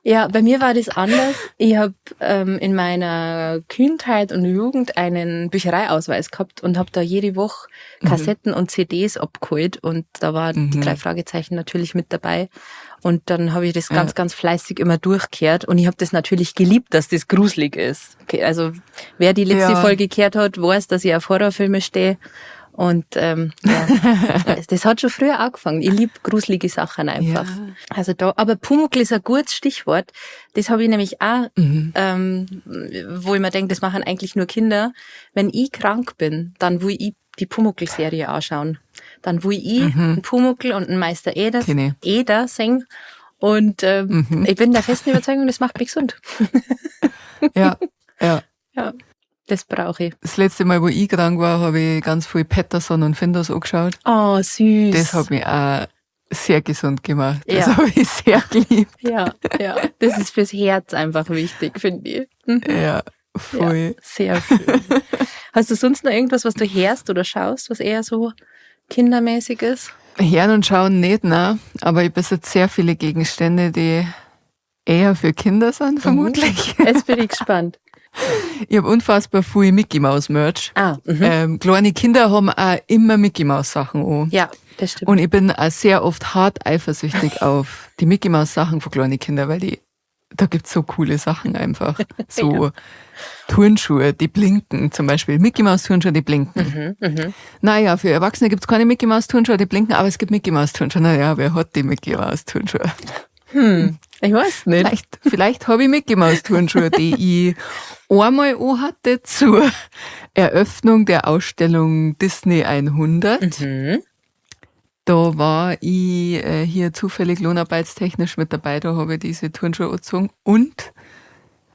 Ja, bei mir war das anders. Ich hab in meiner Kindheit und Jugend einen Büchereiausweis gehabt und hab da jede Woche Kassetten und CDs abgeholt und da waren die 3 Fragezeichen natürlich mit dabei. Und dann hab ich das ganz, ganz fleißig immer durchgehört und ich hab das natürlich geliebt, dass das gruselig ist. Okay, also wer die letzte Folge gehört hat, weiß, dass ich auf Horrorfilme stehe. Und ja, das hat schon früher angefangen. Ich lieb gruselige Sachen einfach. Ja. Also da, aber Pumuckl ist ein gutes Stichwort. Das habe ich nämlich auch, wo ich mir denke, das machen eigentlich nur Kinder. Wenn ich krank bin, dann will ich die Pumuckl-Serie anschauen. Dann will ich einen Pumuckl und einen Meister Eder, Kenn ich. Eder singen. Und ich bin der festen Überzeugung, das macht mich gesund. Ja, ja. Ja, das brauche ich. Das letzte Mal, wo ich krank war, habe ich ganz viel Pettersson und Findus angeschaut. Oh, süß. Das hat mich auch sehr gesund gemacht. Das Ja. habe ich sehr geliebt. Ja, ja. Das ist fürs Herz einfach wichtig, finde ich. Ja, voll. Ja, sehr schön. Hast du sonst noch irgendwas, was du hörst oder schaust, was eher so kindermäßig ist? Hören und schauen nicht, ne? Aber ich besitze sehr viele Gegenstände, die eher für Kinder sind, vermutlich. Jetzt bin ich gespannt. Ich habe unfassbar viel Mickey Mouse Merch. Ah, mhm. Kleine Kinder haben auch immer Mickey Mouse Sachen an. Ja, das stimmt. Und ich bin auch sehr oft hart eifersüchtig auf die Mickey Mouse Sachen von kleinen Kindern, weil die, da gibt's so coole Sachen einfach. So Turnschuhe, die blinken zum Beispiel. Mickey Mouse Turnschuhe, die blinken. Naja, für Erwachsene gibt's keine Mickey Mouse Turnschuhe, die blinken, aber es gibt Mickey Mouse Turnschuhe. Naja, wer hat die Mickey Mouse Turnschuhe? Ich weiß nicht. Vielleicht habe ich Mickey Mouse Turnschuhe, die ich einmal anhatte zur Eröffnung der Ausstellung Disney 100. Da war ich hier zufällig lohnarbeitstechnisch mit dabei, da habe ich diese Turnschuhe angezogen und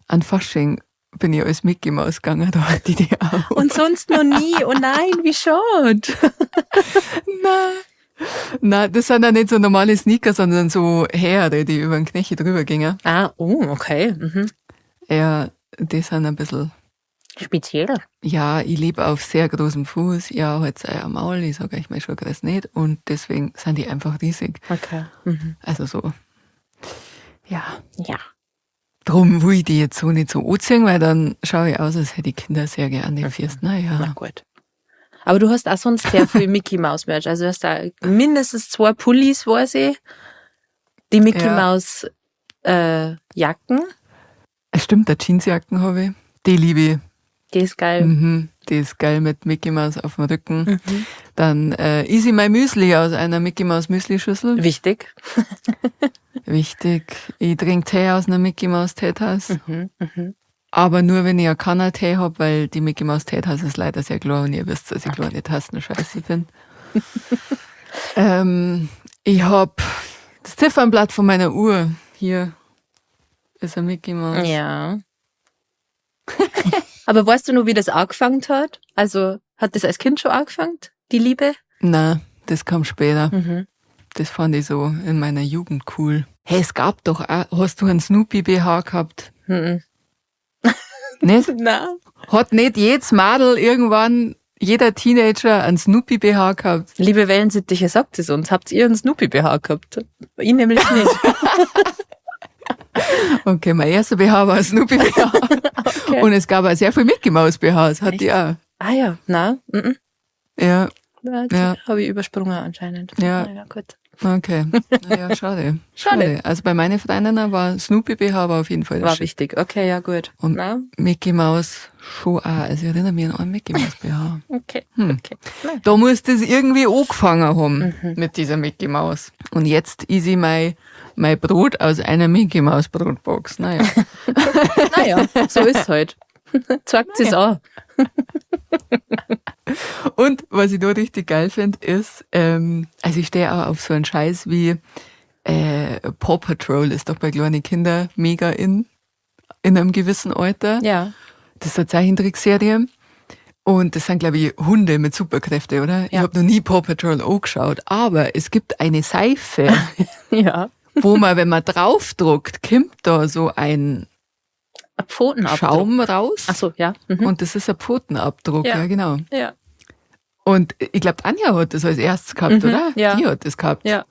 an Fasching bin ich als Mickey Mouse gegangen, da hatte ich die auch. Und sonst noch nie. Oh nein, wie schade. Nein. Nein, das sind auch nicht so normale Sneaker, sondern so Heere, die über den Knöchel drüber gingen. Ah, oh, okay. Ja, die sind ein bisschen speziell. Ja, ich lebe auf sehr großem Fuß. Ja, halt euer Maul, ich sag euch mal schon groß nicht. Und deswegen sind die einfach riesig. Okay. Also so. Ja. Ja. Drum will ich die jetzt so nicht so anziehen, weil dann schaue ich aus, als hätte ich Kinder sehr gerne Füße. Naja. Na gut. Aber du hast auch sonst sehr viel Mickey Mouse Merch. Also du hast da mindestens 2 Pullis, weiß ich. Die Mickey Mouse Jacken. Stimmt, der Jeansjacken habe ich. Die liebe ich. Die ist geil. Die ist geil mit Mickey Mouse auf dem Rücken. Dann esse ich mein Müsli aus einer Mickey Mouse Müsli-Schüssel. Wichtig. Wichtig. Ich trinke Tee aus einer Mickey Mouse Teetasse. Aber nur, wenn ich einen Kanna-Tee hab, weil die Mickey Mouse Teetasse ist leider sehr klar und ihr wisst, dass ich kleine Tassen scheiße finde. Ich hab das Ziffernblatt von meiner Uhr. Hier ist ein Mickey Mouse. Ja. Aber weißt du noch, wie das angefangen hat? Also hat das als Kind schon angefangen, die Liebe? Nein, das kam später. Das fand ich so in meiner Jugend cool. Hey, es gab doch auch, hast du einen Snoopy BH gehabt? Mhm. Nicht? Nein. Hat nicht jedes Madel irgendwann, jeder Teenager einen Snoopy BH gehabt? Liebe Wellensittiche, sagt es uns. Habt ihr einen Snoopy BH gehabt? Ich nämlich nicht. Okay, mein erster BH war ein Snoopy BH. Okay. Und es gab auch sehr viel Mickey Mouse B Hs, hatte ich auch. Ah ja, nein. Mhm. Ja. Na, die Ja. habe ich übersprungen anscheinend. Ja. Na ja, gut. Okay. Naja, schade. Schade. Schade. Also bei meinen Freundinnen war Snoopy BH war auf jeden Fall das War Shit. wichtig. Okay, ja gut. Und Na? Mickey Mouse schon auch. Also ich erinnere mich an einen Mickey Mouse BH. Okay, okay. Nein. Da muss das irgendwie angefangen haben mit dieser Mickey Mouse. Und jetzt is ich mein Brot aus einer Mickey Mouse Brotbox. Naja. Naja, so ist's halt. Zeigt sie's an. Und was ich da richtig geil find, ist, also ich stehe auch auf so einen Scheiß wie Paw Patrol ist doch bei kleinen Kindern mega in einem gewissen Alter. Ja. Das ist eine Zeichentrickserie. Und das sind, glaub ich, Hunde mit Superkräfte, oder? Ich Ja. hab noch nie Paw Patrol angeschaut, aber es gibt eine Seife, Ja. wo man, wenn man draufdruckt, kommt da so ein Ein Pfotenabdruck. Schaum raus. Ach so, ja. Mhm. Und das ist ein Pfotenabdruck, Ja. ja, genau. Ja. Und ich glaub, Anja hat das als erstes gehabt, Mhm, oder? ja. Die hat das gehabt. Ja.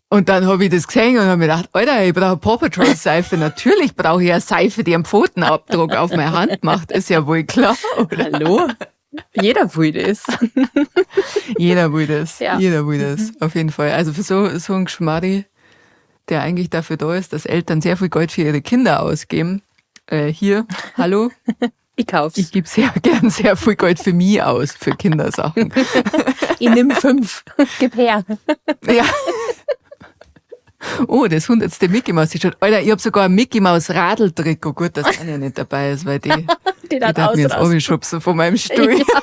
Und dann hab ich das gesehen und hab mir gedacht, Alter, ich brauche Paw Patrol Seife. Natürlich brauche ich eine Seife, die einen Pfotenabdruck auf meine Hand macht. Ist ja wohl klar, oder? Hallo? Jeder will das. Jeder will das. Ja. Jeder will das. Auf jeden Fall. Also für so einen Geschmarri, der eigentlich dafür da ist, dass Eltern sehr viel Geld für ihre Kinder ausgeben. Hier, hallo. Ich kauf's. Ich gebe sehr gern sehr viel Geld für mich aus, für Kindersachen. Ich nimm 5. Gib her. Ja. Oh, das 100. Mickey Mouse T-Shirt. Alter, ich hab sogar ein Mickey Mouse Radeltrikot. Gut, dass Anja nicht dabei ist, weil Die die hat darf mir jetzt ausrasten. runterschubsen von meinem Stuhl. Ja.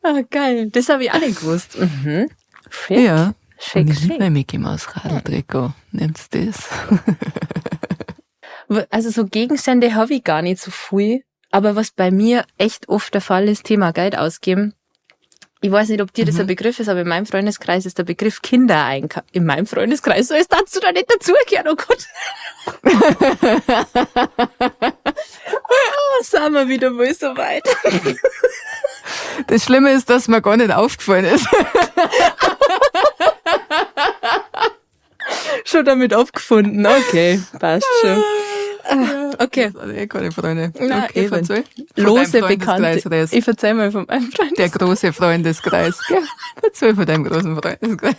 Ah, geil. Das hab ich auch nicht gewusst. Mhm. Schick. Ja. Schick, Und ich lieb schick. mein Mickey Mouse Radeltrikot. Nehmt's das. Also so Gegenstände hab ich gar nicht so viel. Aber was bei mir echt oft der Fall ist, Thema Geld ausgeben. Ich weiß nicht, ob dir das ein Begriff ist, aber in meinem Freundeskreis ist der Begriff Kindereinkauf. In meinem Freundeskreis, so ist dazu da nicht dazugehören, oh Gott. Ah, sind wir wieder mal so weit. Das Schlimme ist, dass mir gar nicht aufgefallen ist. Schon damit abgefunden, okay, passt schon. Ah, okay. Das sind eh keine Freunde. Nein, okay, eben. verzeih. Von Lose deinem Bekannte. Freundeskreis redest. Ich verzeih mal von meinem Freund. Der große Freundeskreis. Ja, verzeih von deinem großen Freundeskreis.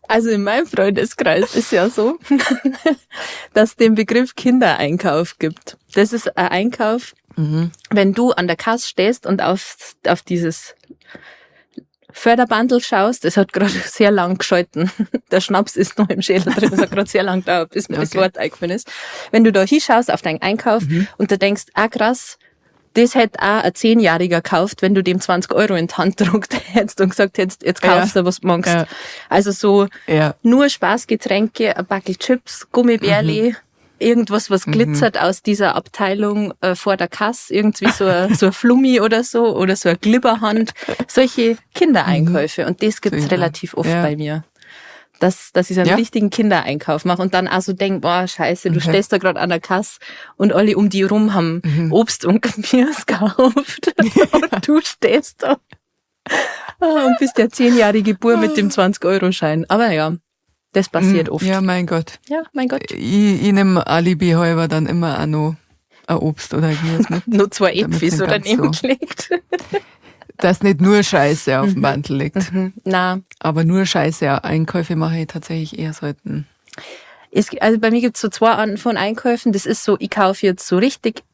Also in meinem Freundeskreis ist ja so, dass es den Begriff Kindereinkauf gibt. Das ist ein Einkauf, wenn du an der Kasse stehst und auf dieses Förderbandel schaust, es hat gerade sehr lang geschalten. Der Schnaps ist noch im Schädel drin, es hat gerade sehr lang gedauert, bis mir das Wort eingefallen ist. Wenn du da hinschaust auf deinen Einkauf und da denkst, ah krass, Das hätte auch ein 10-Jähriger gekauft, wenn du dem 20 Euro in die Hand gedruckt hättest und gesagt hättest, jetzt kaufst du, was du magst. Ja. Also so Ja. nur Spaßgetränke, ein Backel Chips, Gummibärli, irgendwas, was glitzert aus dieser Abteilung vor der Kasse, irgendwie so ein Flummi oder so oder so eine Glibberhand. Solche Kindereinkäufe. Und das gibt's Sicher. relativ oft Ja. bei mir. Dass ich so einen Ja. richtigen Kindereinkauf mache und dann auch so denk, boah, scheiße, du Okay. stehst da gerade an der Kasse und alle um die rum haben Obst und Gemüse gekauft und du stehst da und bist der 10-jährige Bub mit dem 20-Euro-Schein. Aber ja, das passiert oft. Ja, mein Gott. Ja, mein Gott. Ich nehme Alibi halber dann immer auch noch ein Obst oder ein Gemüse mit. Nur zwei Damit Äpfel sind so ganz daneben so. gelegt. Dass nicht nur Scheiße auf dem Mantel liegt. Na, Aber nur Scheiße, Einkäufe mache ich tatsächlich eher selten. also bei mir gibt's so zwei Arten von Einkäufen. Das ist so, ich kaufe jetzt so richtig,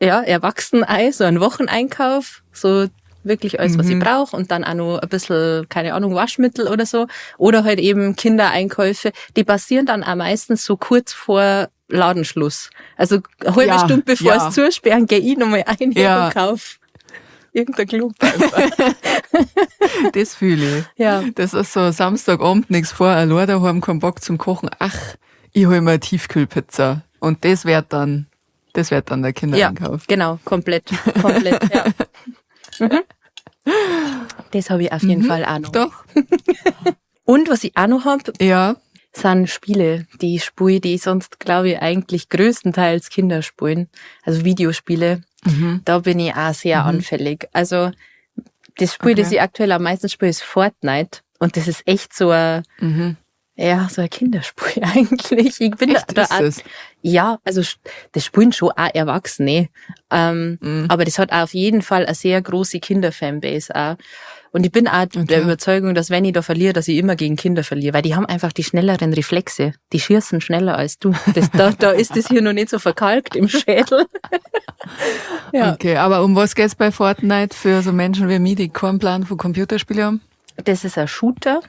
ja, Erwachsen-Ei, so einen Wocheneinkauf, so wirklich alles, was ich brauche und dann auch noch ein bisschen, keine Ahnung, Waschmittel oder so. Oder halt eben Kindereinkäufe. Die passieren dann auch meistens so kurz vor Ladenschluss. Also eine halbe Ja, Stunde bevor ja. es zusperren, gehe ich nochmal ein Ja. und kauf irgendein Klump einfach. Das fühle ich. Ja. Das ist so Samstagabend, nichts vor, allein daheim, keinen Bock zum Kochen. Ach, ich hol mir eine Tiefkühlpizza. Und das wird dann der Ja, Kindereinkauf. genau, komplett, komplett, ja. Mhm. Das habe ich auf jeden Fall auch noch. Doch. Und was ich auch noch habe, Ja. sind Spiele, die ich spiele, die ich sonst, glaube ich, eigentlich größtenteils Kinder spielen. Also Videospiele. Mhm. Da bin ich auch sehr anfällig. Also das Spiel, das ich aktuell am meisten spiele, ist Fortnite. Und das ist echt so ein, ja, so ein Kinderspiel eigentlich. Ich bin Mhm. Echt, da, ist da auch, es? ja, also das spielen schon auch Erwachsene. Mhm. Aber das hat auf jeden Fall eine sehr große Kinderfanbase auch. Und ich bin auch der Überzeugung, dass wenn ich da verliere, dass ich immer gegen Kinder verliere, weil die haben einfach die schnelleren Reflexe. Die schießen schneller als du. Das, da ist das hier noch nicht so verkalkt im Schädel. Ja. Okay, aber um was geht's bei Fortnite für so Menschen wie mich, die keinen Plan von Computerspielen haben? Das ist ein Shooter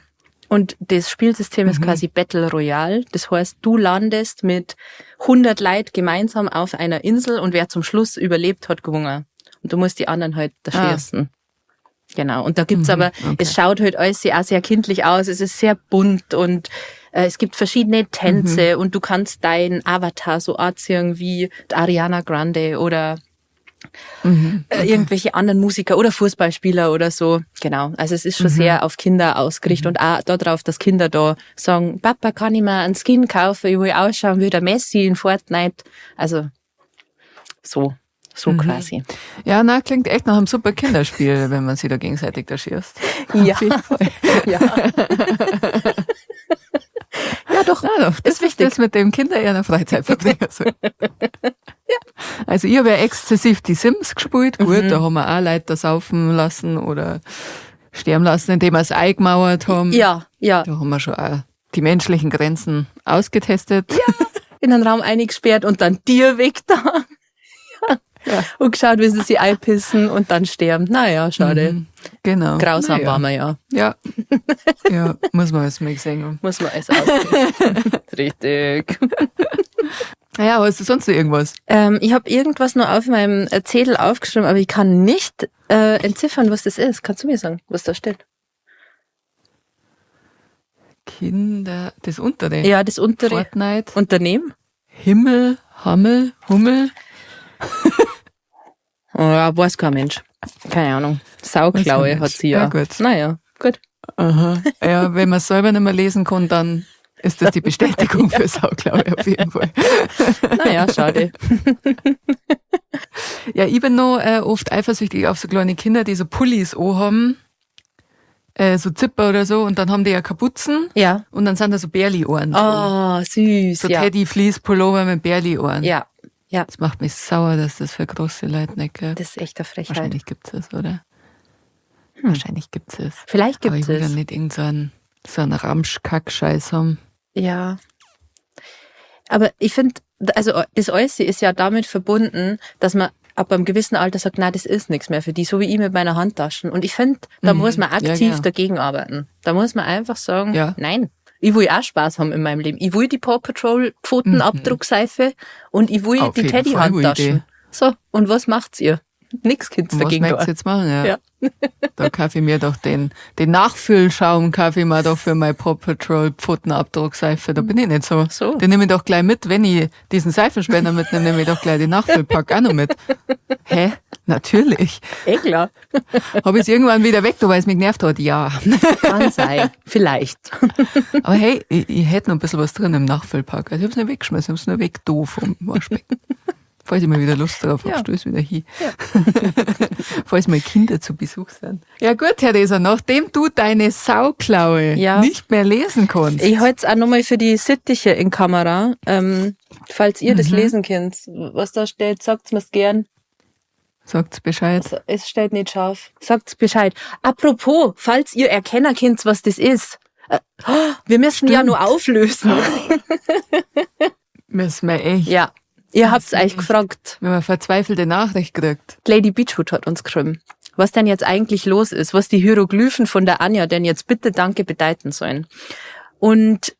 und das Spielsystem ist quasi Battle Royale. Das heißt, du landest mit 100 Leuten gemeinsam auf einer Insel und wer zum Schluss überlebt, hat gewonnen. Und du musst die anderen halt da schießen. Genau. Und da gibt's aber, es schaut halt alles auch sehr kindlich aus. Es ist sehr bunt und es gibt verschiedene Tänze und du kannst deinen Avatar so anziehen wie die Ariana Grande oder irgendwelche anderen Musiker oder Fußballspieler oder so. Genau. Also es ist schon sehr auf Kinder ausgerichtet und auch darauf, dass Kinder da sagen, Papa, kann ich mir einen Skin kaufen? Ich will ausschauen wie der Messi in Fortnite. Also so quasi. Ja, na, klingt echt nach einem super Kinderspiel, wenn man sich da gegenseitig da schießt. Ja. Auf jeden Fall. Ja. Ja, doch. Na doch, das Ist wichtig. Das mit dem Kinder eher in der Freizeit verbringen soll. Ja. Also ich habe ja exzessiv die Sims gespielt. Gut, da haben wir auch Leute da saufen lassen oder sterben lassen, indem wir es eingemauert haben. Ja, ja. Da haben wir schon auch die menschlichen Grenzen ausgetestet. Ja. In einen Raum eingesperrt und dann dir weg da. Ja. Und geschaut, wie sie sich einpissen und dann sterben. Naja, schade. Genau. Grausam Naja. war man ja. Ja. Ja, muss man alles mal gesehen haben. Muss man alles austesten. Richtig. Naja, hast du sonst noch irgendwas? Ich habe irgendwas nur auf meinem Zettel aufgeschrieben, aber ich kann nicht entziffern, was das ist. Kannst du mir sagen, was da steht? Kinder, das untere. Ja, das untere Fortnite. Unternehmen. Himmel, Hammel, Hummel. Oh ja, weiß kein Mensch. Keine Ahnung. Weiß Sauklaue kein hat Mensch. sie ja. Ja, gut. Naja, gut. Aha. Ja, wenn man es selber nicht mehr lesen kann, dann ist das die Bestätigung für Sauklaue auf jeden Fall. Naja, schade. Ja, ich bin noch oft eifersüchtig auf so kleine Kinder, die so Pullis haben, so Zipper oder so, und dann haben die ja Kapuzen Ja. und dann sind da so Bärli-Ohren. drin. Oh, süß. so ja. Teddy-Fleece-Pullover mit Bärli-Ohren. Ja. Ja. Das macht mich sauer, dass das für große Leute nicht gibt. Das ist echt eine Frechheit. Wahrscheinlich gibt's es, oder? Wahrscheinlich gibt's es. Vielleicht Aber gibt ich will es. dann nicht irgend so einen, so einen Ramsch-Kack-Scheiß haben. Ja. Aber ich finde, also das Äußere ist ja damit verbunden, dass man ab einem gewissen Alter sagt, na, das ist nichts mehr für die, so wie ich mit meiner Handtaschen. Und ich finde, da muss man Ja, aktiv genau. dagegen arbeiten. Da muss man einfach sagen, Ja. nein, ich will auch Spaß haben in meinem Leben. Ich will die Paw Patrol Pfotenabdruckseife und ich will Auf die jeden Fall will ich Teddy-Handtaschen. die. So, und was macht's ihr? Nix kannst Was dagegen möchtest tun. du jetzt machen? Ja. Ja. Da kaufe ich mir doch den Nachfüllschaum, kaufe ich mir doch für meine Paw Patrol Pfotenabdruckseife. Da bin ich nicht so. So. Den nehme ich doch gleich mit, wenn ich diesen Seifenspender mitnehme, nehme ich doch gleich den Nachfüllpack auch noch mit. Hä? Natürlich. Eh klar. Habe ich es irgendwann wieder weg, weil es mich genervt hat? Ja. Kann sein. Vielleicht. Aber hey, ich hätte noch ein bisschen was drin im Nachfüllpack. Also ich hab's nicht weggeschmissen, ich hab's nur weg da vom Waschbecken. Falls ich mal wieder Lust drauf habe, Ja. stöß wieder hin. Falls mal Kinder zu Besuch sind. Ja gut, Theresa, nachdem du deine Sauklaue Ja. nicht mehr lesen kannst. Ich halte es auch nochmal für die Sittiche in Kamera. Falls ihr das lesen könnt, was da steht, sagt's mir's gern. Sagt's Bescheid. Also, es steht nicht scharf. Sagt's Bescheid. Apropos, falls ihr erkennen könnt, was das ist. Wir müssen ja nur auflösen. Müssen wir echt. Ja. Ihr habt's euch gefragt. Wir haben eine verzweifelte Nachricht gekriegt. Lady Beachwood hat uns geschrieben, was denn jetzt eigentlich los ist, was die Hieroglyphen von der Anja denn jetzt bitte danke bedeuten sollen. Und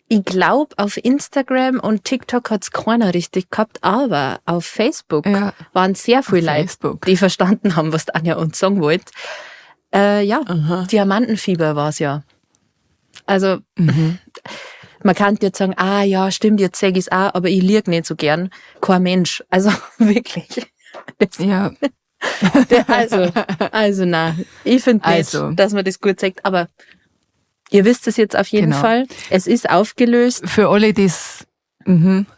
ich glaub, auf Instagram und TikTok hat's keiner richtig gehabt, aber auf Facebook Ja. waren sehr viele Auf Leute, Facebook. die verstanden haben, was die Anja uns sagen wollte. Ja, Diamantenfieber war's ja. Also, man kann jetzt sagen, ah ja, stimmt, jetzt sag ich's auch, aber ich lieg nicht so gern. Kein Mensch. Also wirklich. Das, Ja, also na, ich finde nicht, Also. dass man das gut sagt, aber ihr wisst es jetzt auf jeden Genau. Fall. Es ist aufgelöst. für alle, die's,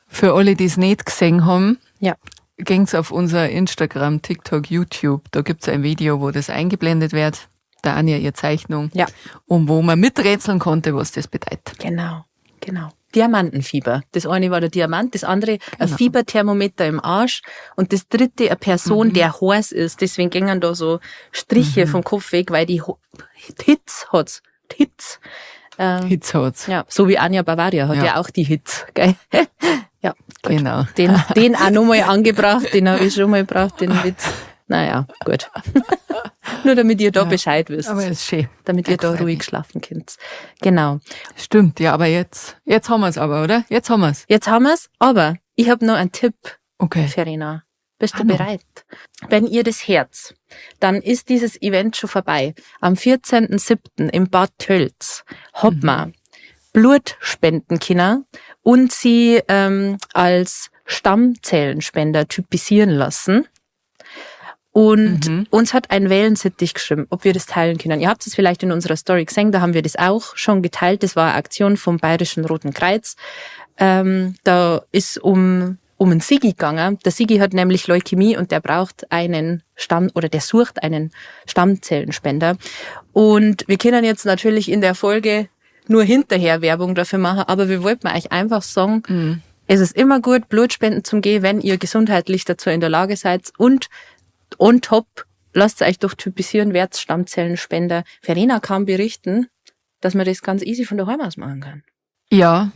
für alle, die's nicht gesehen haben, Ja. ging's auf unser Instagram, TikTok, YouTube. Da gibt's ein Video, wo das eingeblendet wird. Der Anja ihr Zeichnung. Ja. Und wo man miträtseln konnte, was das bedeutet. Genau, genau. Diamantenfieber. Das eine war der Diamant, das andere ein Fieberthermometer im Arsch und das dritte eine Person, der heiß ist. Deswegen gingen da so Striche vom Kopf weg, weil die Hits hat. Hits. Hits hat's. Ja, so wie Anja Bavaria hat ja, Ja. auch die Hits. Gell? Ja, gut. Genau. Den auch nochmal angebracht, den habe ich schon mal gebracht, den Witz. Naja, gut. Nur damit ihr da Bescheid wisst. Aber ist schön. Damit ihr da freut ruhig mich. schlafen könnt. Genau. Stimmt, ja, aber jetzt haben wir's aber, oder? Jetzt haben wir's. Jetzt haben wir's, aber ich habe noch einen Tipp, Okay. Verena. Bist du Ah, noch. bereit? Wenn ihr das Herz, dann ist dieses Event schon vorbei. Am 14.07. im Bad Tölz hat man Blut spenden können und sie als Stammzellenspender typisieren lassen. Und uns hat ein Wellensittich geschrieben, ob wir das teilen können. Ihr habt es vielleicht in unserer Story gesehen, da haben wir das auch schon geteilt. Das war eine Aktion vom Bayerischen Roten Kreuz. Da ist um einen Sigi gegangen. Der Sigi hat nämlich Leukämie und der braucht einen Stamm oder der sucht einen Stammzellenspender. Und wir können jetzt natürlich in der Folge nur hinterher Werbung dafür machen, aber wir wollten euch einfach sagen, es ist immer gut, Blutspenden zum gehen, wenn ihr gesundheitlich dazu in der Lage seid und on top, lasst euch doch typisieren, werdet Stammzellenspender. Verena kann berichten, dass man das ganz easy von daheim aus machen kann. Ja,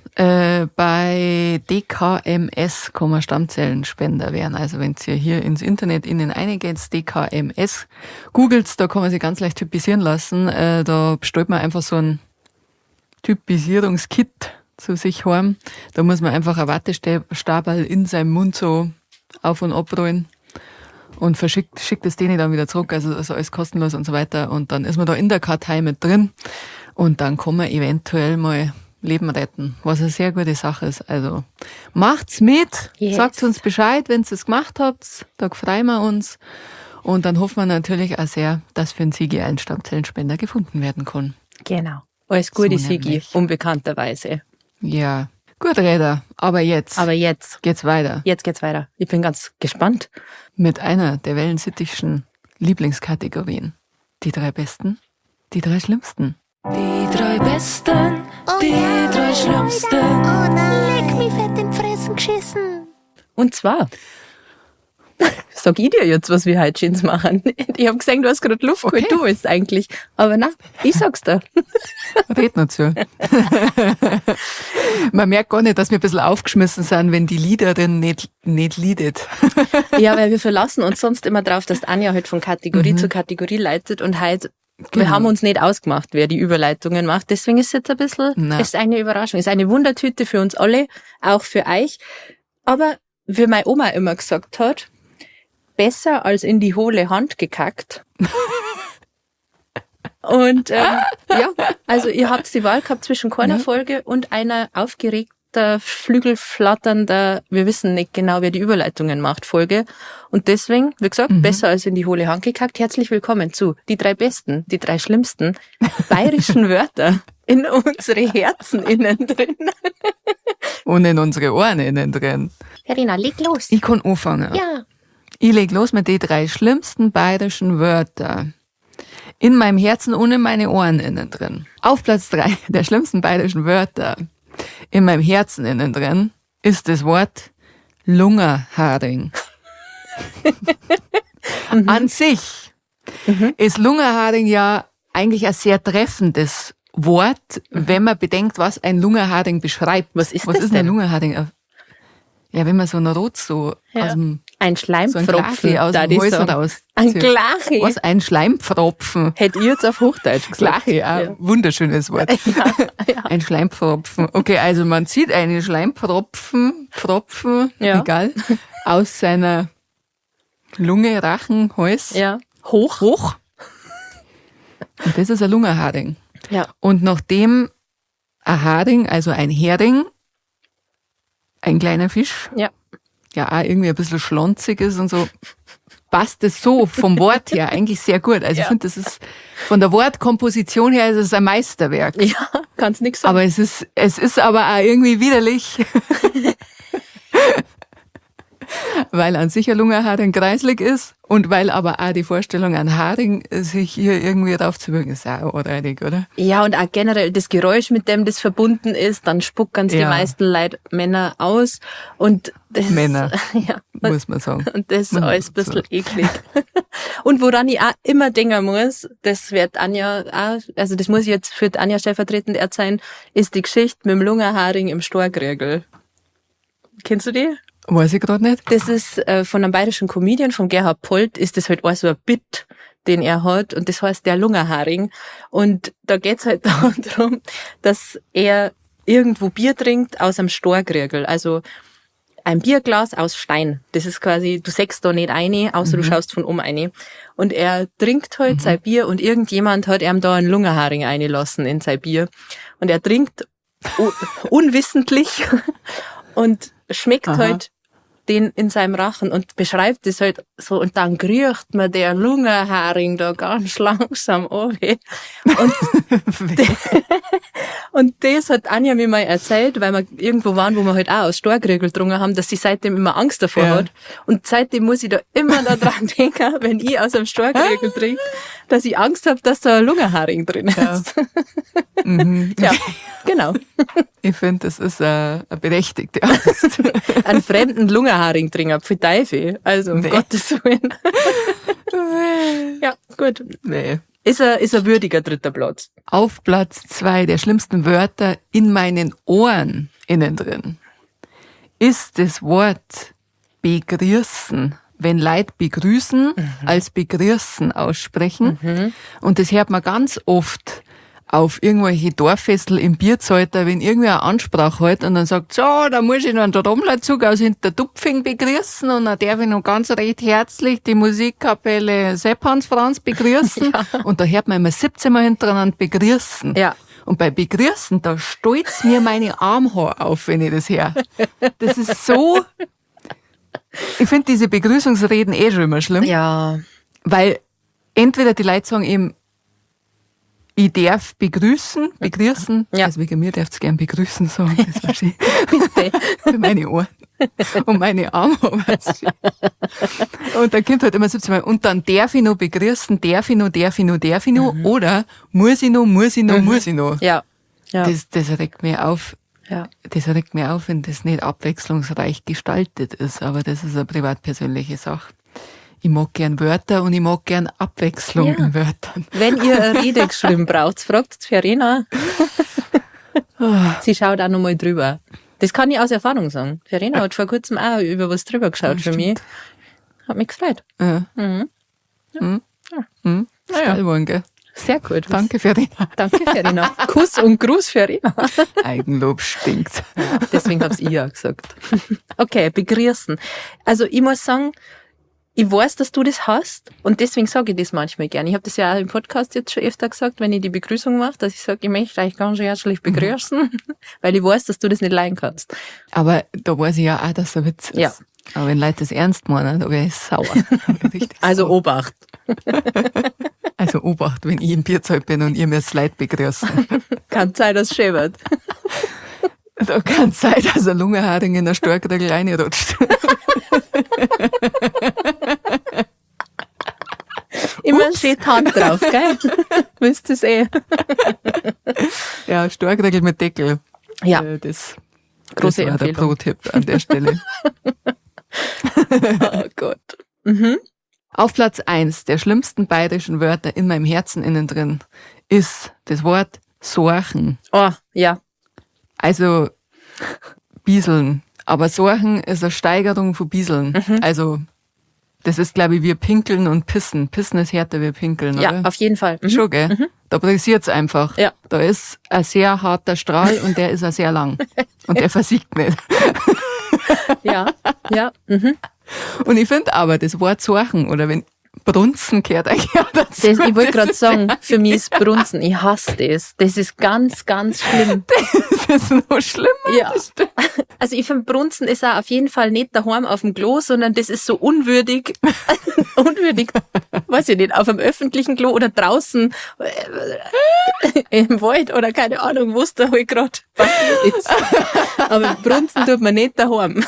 bei DKMS kann man Stammzellenspender werden. Also wenn ihr hier ins Internet innen reingeht, DKMS, googelt, da kann man sich ganz leicht typisieren lassen. Da bestellt man einfach so ein Typisierungskit zu sich heim. Da muss man einfach ein Wattestabel in seinem Mund so auf und abrollen und schickt es denen dann wieder zurück. Also alles kostenlos und so weiter. Und dann ist man da in der Kartei mit drin und dann kann man eventuell mal Leben retten, was eine sehr gute Sache ist. Also macht's mit, Yes. sagt uns Bescheid, wenn ihr es gemacht habt, da freuen wir uns. Und dann hoffen wir natürlich auch sehr, dass für den Sigi ein Stammzellenspender gefunden werden kann. Genau. Alles Gute, So Sigi, nämlich. unbekannterweise. Ja, gut, Räder, aber jetzt Aber jetzt, geht's weiter jetzt geht's weiter. Ich bin ganz gespannt. mit einer der wellensittichschen Lieblingskategorien. Die drei besten, die drei schlimmsten. Die drei besten, die drei schlimmsten. Oh nein. Leck mich fett in die Fressen geschissen. Und zwar, sag ich dir jetzt, was wir heute schön machen. Ich hab gesehen, du hast gerade Luft geholt, Okay. du willst eigentlich. Aber na, ich sag's dir. Red noch zu. Man merkt gar nicht, dass wir ein bisschen aufgeschmissen sind, wenn die Liederin nicht liedet. Ja, weil wir verlassen uns sonst immer drauf, dass Anja halt von Kategorie zu Kategorie leitet und halt, wir Genau. haben uns nicht ausgemacht, wer die Überleitungen macht. Deswegen ist es jetzt ein bisschen, Na. ist eine Überraschung, ist eine Wundertüte für uns alle, auch für euch. Aber wie meine Oma immer gesagt hat, Besser als in die hohle Hand gekackt. Und ja, also ihr habt die Wahl gehabt zwischen keiner Folge und einer aufgeregter, flügelflatternder, wir wissen nicht genau, wer die Überleitungen macht, Folge. Und deswegen, wie gesagt, besser als in die hohle Hand gekackt. Herzlich willkommen zu die drei besten, die drei schlimmsten bayerischen Wörter in unsere Herzen innen drin. Und in unsere Ohren innen drin. Verena, leg los. Ich kann anfangen. Ja. Ich leg los mit den drei schlimmsten bayerischen Wörter. In meinem Herzen und in meine Ohren innen drin. Auf Platz 3 der schlimmsten bayerischen Wörter in meinem Herzen innen drin ist das Wort Lungerharing. An sich ist Lungerharing ja eigentlich ein sehr treffendes Wort, wenn man bedenkt, was ein Lungerharing beschreibt. Was ist Was das ist denn ein denn? Lungerharing? Ja, wenn man so einen Rot so Ja. aus dem Ein so ein Schleimpfropfen, Glachi aus da dem Hals sagen. raus. Ein Glachi. Was? Ein Schleimpfropfen. Hätte ich jetzt auf Hochdeutsch gesagt. Glachi, auch Ja. wunderschönes Wort. Ja, Ein Schleimpfropfen. Okay, also man zieht einen Schleimpfropfen, Pfropfen, Ja. egal, aus seiner Lunge, Rachen, Hals. Ja. Hoch. Hoch. Und das ist ein Lungenharing. Ja. Und nachdem ein Haring, also ein Hering, ein kleiner Fisch, Ja. ja auch irgendwie ein bisschen schlonzig ist und so, passt es so vom Wort her eigentlich sehr gut. Also ich finde, das ist von der Wortkomposition her ist es ein Meisterwerk. Ja, kannst nix sagen. Aber es ist aber auch irgendwie widerlich. Weil an sich ein Lungenharing kreislig ist und weil aber auch die Vorstellung an Haring sich hier irgendwie raufzuwirken, ist auch anreinig, oder? Ja, und auch generell das Geräusch, mit dem das verbunden ist, dann spucken die Ja. meisten Leute Männer aus. Und das, Männer. Ja. Muss man sagen. Und das ist Man alles ein muss bisschen eklig. Und woran ich auch immer denken muss, das wird Anja auch, also das muss ich jetzt für Anja stellvertretend erzählen, ist die Geschichte mit dem Lungenharing im Storkriegel. Kennst du die? Weiß ich gerade nicht. Das ist von einem bayerischen Comedian, von Gerhard Polt, ist das halt auch so ein Bit, den er hat. Und das heißt der Lungerharing. Und da geht's halt darum, dass er irgendwo Bier trinkt aus einem Storkriegel. Also ein Bierglas aus Stein. Das ist quasi, du sägst da nicht rein, außer du schaust von oben rein. Und er trinkt halt sein Bier und irgendjemand hat ihm da einen Lungerharing reinlassen in sein Bier. Und er trinkt unwissentlich und schmeckt Aha. halt den in seinem Rachen und beschreibt es halt so und dann kriecht man der Lungenharing da ganz langsam runter. Und, und das hat Anja mir mal erzählt, weil wir irgendwo waren, wo wir halt auch aus Storkriegel getrunken haben, dass sie seitdem immer Angst davor Ja. hat. Und seitdem muss ich da immer da dran denken, wenn ich aus einem Storkriegel trinke, dass ich Angst habe, dass da ein Lungenharing drin ist. Mhm. Ja, genau. Ich finde, das ist eine berechtigte Angst. Einen fremden Lungenharing trinken, pfui Teufel. Also, um Nee. Gottes Willen. Ja, gut. Nee. Ist ein würdiger dritter Platz. Auf Platz 2 der schlimmsten Wörter in meinen Ohren innen drin ist das Wort begrüßen. Wenn Leute begrüßen, als begrüßen aussprechen. Und das hört man ganz oft auf irgendwelche Dorffestel im Bierzelter, wenn irgendwer eine Ansprache hält und dann sagt, so, da muss ich noch einen Trommlerzug aus Hintertupfing begrüßen und dann darf ich noch ganz recht herzlich die Musikkapelle Sepp Hans Franz begrüßen. Und da hört man immer 17 Mal hintereinander begrüßen. Ja. Und bei Begrüßen, da stolz mir meine Armhaare auf, wenn ich das höre. Das ist so... Ich finde diese Begrüßungsreden eh schon immer schlimm. Ja. Weil entweder die Leute sagen eben, ich darf begrüßen. Ja. Also wegen mir darfst du gern begrüßen sagen, das war schön. Bitte. Für meine Ohren und meine Arme. war's schön. Und dann kommt halt immer 17 Mal, und dann darf ich noch begrüßen, darf ich noch, darf ich noch, darf ich noch, oder muss ich noch, muss ich noch, muss ich noch. Ja. Ja. Das regt mir auf. Ja. Das regt mir auf, wenn das nicht abwechslungsreich gestaltet ist, aber das ist eine privatpersönliche Sache. Ich mag gern Wörter und ich mag gern Abwechslung Ja. in Wörtern. Wenn ihr eine Rede geschrieben braucht, fragt Verena. Sie schaut auch nochmal drüber. Das kann ich aus Erfahrung sagen. Verena hat vor kurzem auch über was drüber geschaut für mich. Hat mich gefreut. Ja. Mhm. Mhm. Mhm. Ist Naja. geil geworden, gell? Sehr gut. Danke, Verena. Danke, Verena. Kuss und Gruß, Verena. Eigenlob stinkt. Deswegen hab's ich ja gesagt. Okay, begrüßen. Also ich muss sagen, Ich weiß, dass du das hast und deswegen sage ich das manchmal gerne. Ich habe das ja auch im Podcast jetzt schon öfter gesagt, wenn ich die Begrüßung mache, dass ich sage, ich möchte euch ganz herzlich begrüßen, weil ich weiß, dass du das nicht leiden kannst. Aber da weiß ich ja auch, dass der Witz ist. Ja. Aber wenn Leute das ernst meinen, da wäre ich sauer. Richtig Also sauer. Obacht. Also Obacht, wenn ich im Bierzeug bin und ihr mir das Leid begrüßt. Kann sein, dass es schön wird. Da kann es sein, dass ein Lungenharing in der Storkregel reinrutscht. Immer schön die Hand drauf, gell? Wisst ihr's eh. Ja, Storkregel mit Deckel. Ja. Das, Große das war der Empfehlung. Pro-Tipp an der Stelle. Oh Gott. Mhm. Auf Platz eins der schlimmsten bayerischen Wörter in meinem Herzen innen drin ist das Wort Sorchen. Oh, ja. Also Bieseln. Aber Sorchen ist eine Steigerung von Bieseln. Mhm. Also das ist, glaube ich, wir pinkeln und pissen. Pissen ist härter wie pinkeln, Ja, oder? auf jeden Fall. Mhm. Schon, gell? Da pressiert's einfach. Ja. Da ist ein sehr harter Strahl und der ist auch sehr lang. Und der versiegt nicht. Ja, ja. Mhm. Und ich finde aber, das Wort Sorchen oder wenn Brunzen gehört eigentlich auch dazu. Das, ich wollte Das gerade ist sagen, für mich ist Brunzen, ich hasse das. Das ist ganz, ganz schlimm. Das ist noch schlimmer. Ja. Also ich finde, Brunzen ist auch auf jeden Fall nicht daheim auf dem Klo, sondern das ist so unwürdig, unwürdig, weiß ich nicht, auf einem öffentlichen Klo oder draußen im Wald oder keine Ahnung, wo es da halt gerade passiert ist. Aber Brunzen tut man nicht daheim.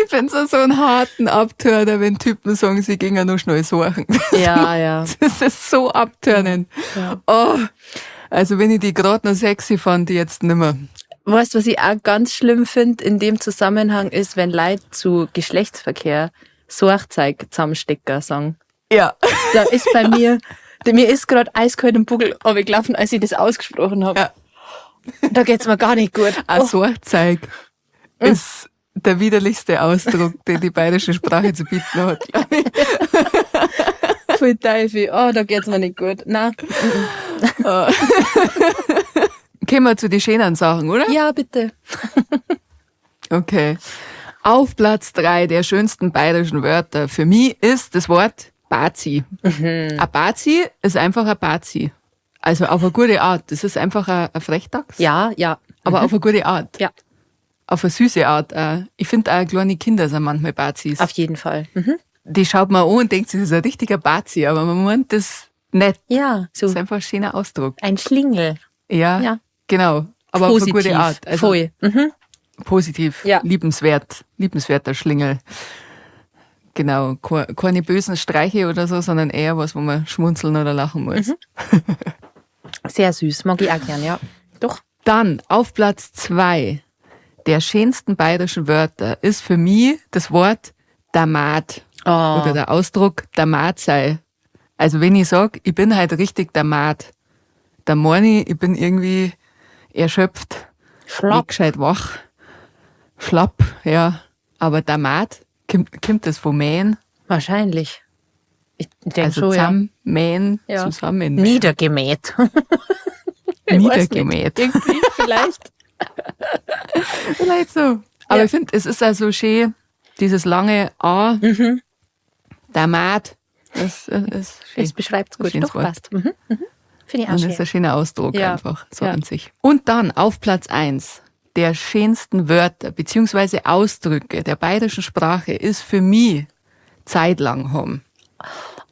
Ich finde es so einen harten Abtörner, wenn Typen sagen, sie gingen nur schnell suchen. Ja, ja. Das ist so abtörnend. Oh, also wenn ich die gerade noch sexy fand, die jetzt nimmer. Weißt du, was ich auch ganz schlimm finde in dem Zusammenhang ist, wenn Leute zu Geschlechtsverkehr Sorgzeug zusammenstecken sagen. Ja. Da ist bei mir, mir ist gerade eiskalt im Buckel gelaufen, als ich das ausgesprochen habe. Ja. Da geht's mir gar nicht gut. Ein Oh, Sorgzeug ist der widerlichste Ausdruck, den die bayerische Sprache zu bieten hat. glaub ich. voll Teufel. Oh, da geht's mir nicht gut. Na. Kommen wir zu den schönen Sachen, oder? Ja, bitte. Okay. Auf Platz drei der schönsten bayerischen Wörter für mich ist das Wort Bazi. Mhm. Ein Bazi ist einfach ein Bazi. Also auf eine gute Art. Das ist einfach ein Frechdachs. Ja, ja. Aber auf eine gute Art. Ja, Auf eine süße Art. auch. Ich finde auch kleine Kinder sind manchmal Bazis. auf jeden Fall. Mhm. Die schaut man an und denkt, das ist ein richtiger Bazi, aber man meint das nicht. Ja, so Das ist einfach ein schöner Ausdruck. ein Schlingel. Ja, Ja. genau. Aber Positiv. auf eine gute Art. Also Voll. Mhm. positiv, Ja. liebenswert, liebenswerter Schlingel. Genau, keine bösen Streiche oder so, sondern eher was, wo man schmunzeln oder lachen muss. Mhm. Sehr süß, mag ich auch gern, ja. Doch. Dann auf Platz zwei der schönsten bayerischen Wörter ist für mich das Wort Damat Oh. oder der Ausdruck Damat sei. Also wenn ich sag, ich bin halt richtig Damat, dann meine ich, ich bin irgendwie erschöpft, nicht Schlapp. gescheit wach, schlapp, ja. Aber Damat, kommt das von mähen? Wahrscheinlich. Ich denke Also schon, ja. zusammen, mähen, Ja. zusammen. Niedergemäht. Ich weiß nicht. Niedergemäht. Irgendwie vielleicht. Vielleicht so. Aber Ja. ich finde, es ist also schön, dieses lange A, Mhm. Damat, das ist schön. Das beschreibt's gut. Schönes Doch, Wort. passt. Mhm. Mhm. Finde ich auch Und schön. das ist ein schöner Ausdruck Ja. einfach, so Ja. an sich. Und dann auf Platz eins der schönsten Wörter beziehungsweise Ausdrücke der bayerischen Sprache ist für mich zeitlang haben.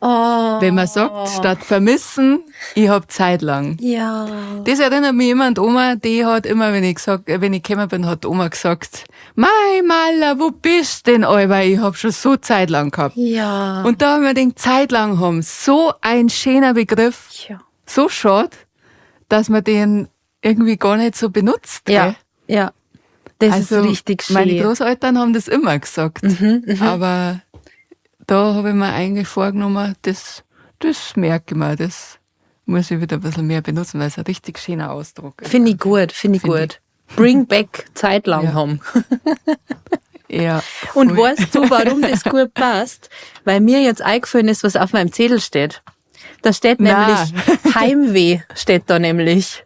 Oh. Wenn man sagt, statt vermissen, ich hab zeitlang. Ja. Das erinnert mich immer an die Oma, die hat immer, wenn ich gesagt, wenn ich gekommen bin, hat die Oma gesagt, Mei, Mala, wo bist denn, Alba? Ich hab schon so zeitlang gehabt. Ja. Und da haben wir gedacht, zeitlang haben, so ein schöner Begriff, ja. so schade, dass man den irgendwie gar nicht so benutzt. Ja. Gell? Ja. Das Also, ist richtig schön. Meine Großeltern haben das immer gesagt. Mhm, Aber da habe ich mir eigentlich vorgenommen, das merke ich mir, das muss ich wieder ein bisschen mehr benutzen, weil es ein richtig schöner Ausdruck ist. Finde ich gut, finde ich Find gut. Bring back zeitlang Ja. haben. Ja. Und voll. weißt du, warum das gut passt? Weil mir jetzt eingefallen ist, was auf meinem Zettel steht. Da steht Na. nämlich Heimweh, steht da nämlich.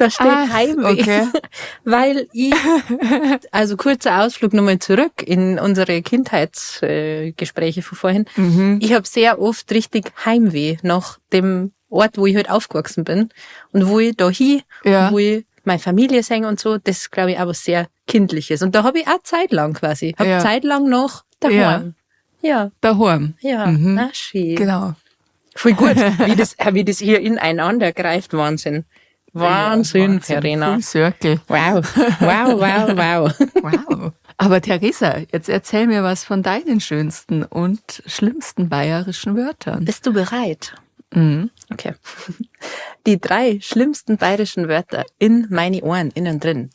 Da steht Ach, Heimweh. okay. Weil ich, also kurzer Ausflug nochmal zurück in unsere Kindheitsgespräche von vorhin. Mhm. Ich habe sehr oft richtig Heimweh nach dem Ort, wo ich halt aufgewachsen bin und wo ich da hin, Ja. und wo ich meine Familie sehe und so. Das glaube ich auch was sehr Kindliches. Und da habe ich auch zeitlang quasi, habe Ja. zeitlang noch daheim. Ja, Daheim. ja, na schön. Genau. Voll gut, wie das hier ineinander greift. Wahnsinn. Wahnsinn, Verena. Full Circle. Wow, wow, wow, wow. Wow. Aber Theresa, jetzt erzähl mir was von deinen schönsten und schlimmsten bayerischen Wörtern. Bist du bereit? Mhm. Okay. Die drei schlimmsten bayerischen Wörter in meine Ohren, innen drin.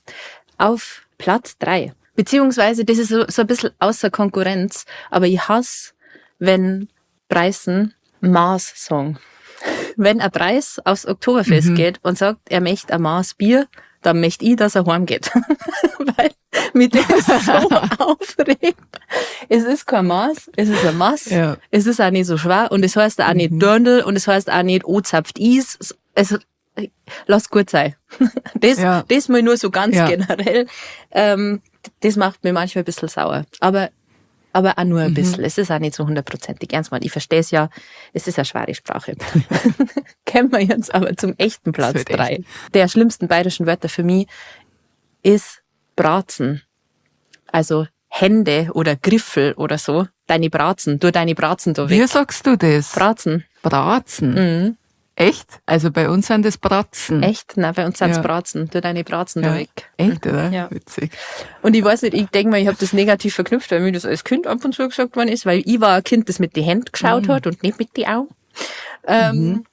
Auf Platz drei. Beziehungsweise, das ist so ein bisschen außer Konkurrenz, aber ich hasse, wenn Preisen Maß sagen. Wenn ein Preis aufs Oktoberfest geht und sagt, er möchte ein Maß Bier, dann möchte ich, dass er heimgeht. Weil mich das so aufregt. Es ist kein Maß, es ist ein Maß. Ja. Es ist auch nicht so schwer und es heißt auch nicht Dirndl und es heißt auch nicht ozapft Is. Es, lass gut sein. Das, Ja. das mal nur so ganz Ja. generell. Das macht mir manchmal ein bisschen sauer. Aber auch nur ein bisschen. Es ist auch nicht so hundertprozentig ernst. Ich verstehe es ja. Es ist eine schwere Sprache. Kommen wir jetzt aber zum echten Platz wird echt. drei. Der schlimmsten bayerischen Wörter für mich ist Bratzen. Also Hände oder Griffel oder so. Deine Bratzen. Du deine Bratzen da weg. Wie sagst du das? Bratzen. Bratzen. Mhm. Echt? Also bei uns sind das Bratzen. Echt? Nein, bei uns sind's Ja. Bratzen. Du deine Bratzen da Ja. weg. Echt, oder? Ja. Witzig. Und ich weiß nicht, ich denke mal, ich habe das negativ verknüpft, weil mir das als Kind ab und zu gesagt worden ist, weil ich war ein Kind, das mit den Händen geschaut hat und nicht mit den Augen.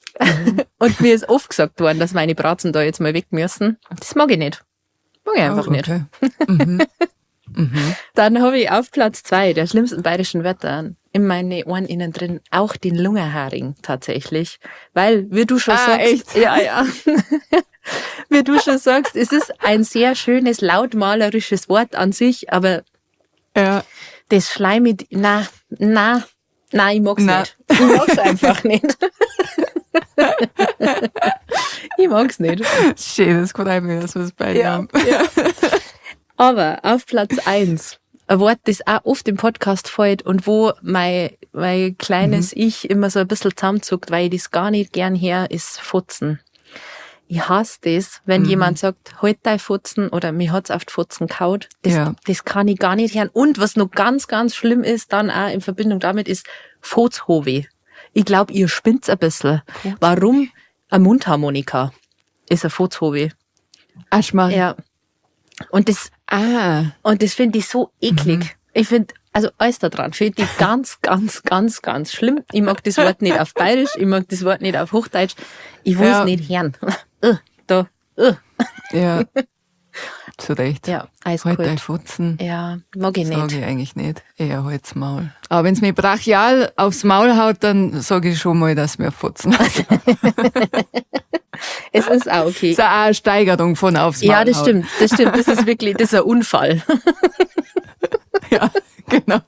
Und mir ist oft gesagt worden, dass meine Bratzen da jetzt mal weg müssen. Das mag ich nicht. Mag ich einfach Oh, nicht. okay. Dann habe ich auf Platz 2 der schlimmsten bayerischen Wörter in meine Ohren innen drin auch den Lungerharing tatsächlich. Weil, wie du schon Ah, sagst, echt? ja, ja. Wie du schon sagst, es ist ein sehr schönes, lautmalerisches Wort an sich, aber Ja. das Schleimig, na, na, na, ich mag's Na. nicht. Ich mag's einfach nicht. Ich mag's nicht. Schön, das freut mich, dass wir es beide haben. Aber auf Platz 1, ein Wort, das auch oft im Podcast fällt und wo mein kleines Ich immer so ein bisschen zusammenzuckt, weil ich das gar nicht gern her, ist Fotzen. Ich hasse das, wenn jemand sagt, halt dein Fotzen oder mir hat's auf die Fotzen kaut. Das, Ja. das kann ich gar nicht hören. Und was noch ganz, ganz schlimm ist, dann auch in Verbindung damit, ist Fotzhowe. Ich glaub, ihr spinnt's ein bisschen. Warum? Eine Mundharmonika ist ein Fotzhowe. Aschmann. Ja. Und das, Ah. und das finde ich so eklig. Ich finde, also alles da dran finde ich ganz, ganz, ganz, ganz schlimm. Ich mag das Wort nicht auf Bayerisch, ich mag das Wort nicht auf Hochdeutsch. Ich will es Ja. nicht hören. Da. Ja. Zu Recht. Ja, Halt dein eiskalt. Fotzen. Ja, mag ich Sag nicht. ich eigentlich nicht. Eher halt's Maul. Aber wenn's mir brachial aufs Maul haut, dann sage ich schon mal, dass mir Fotzen hat. Es ist auch okay. Das ist auch eine Steigerung von aufs Maul. Ja, das hauen. stimmt, das stimmt. Das ist wirklich, das ist ein Unfall. Ja, genau.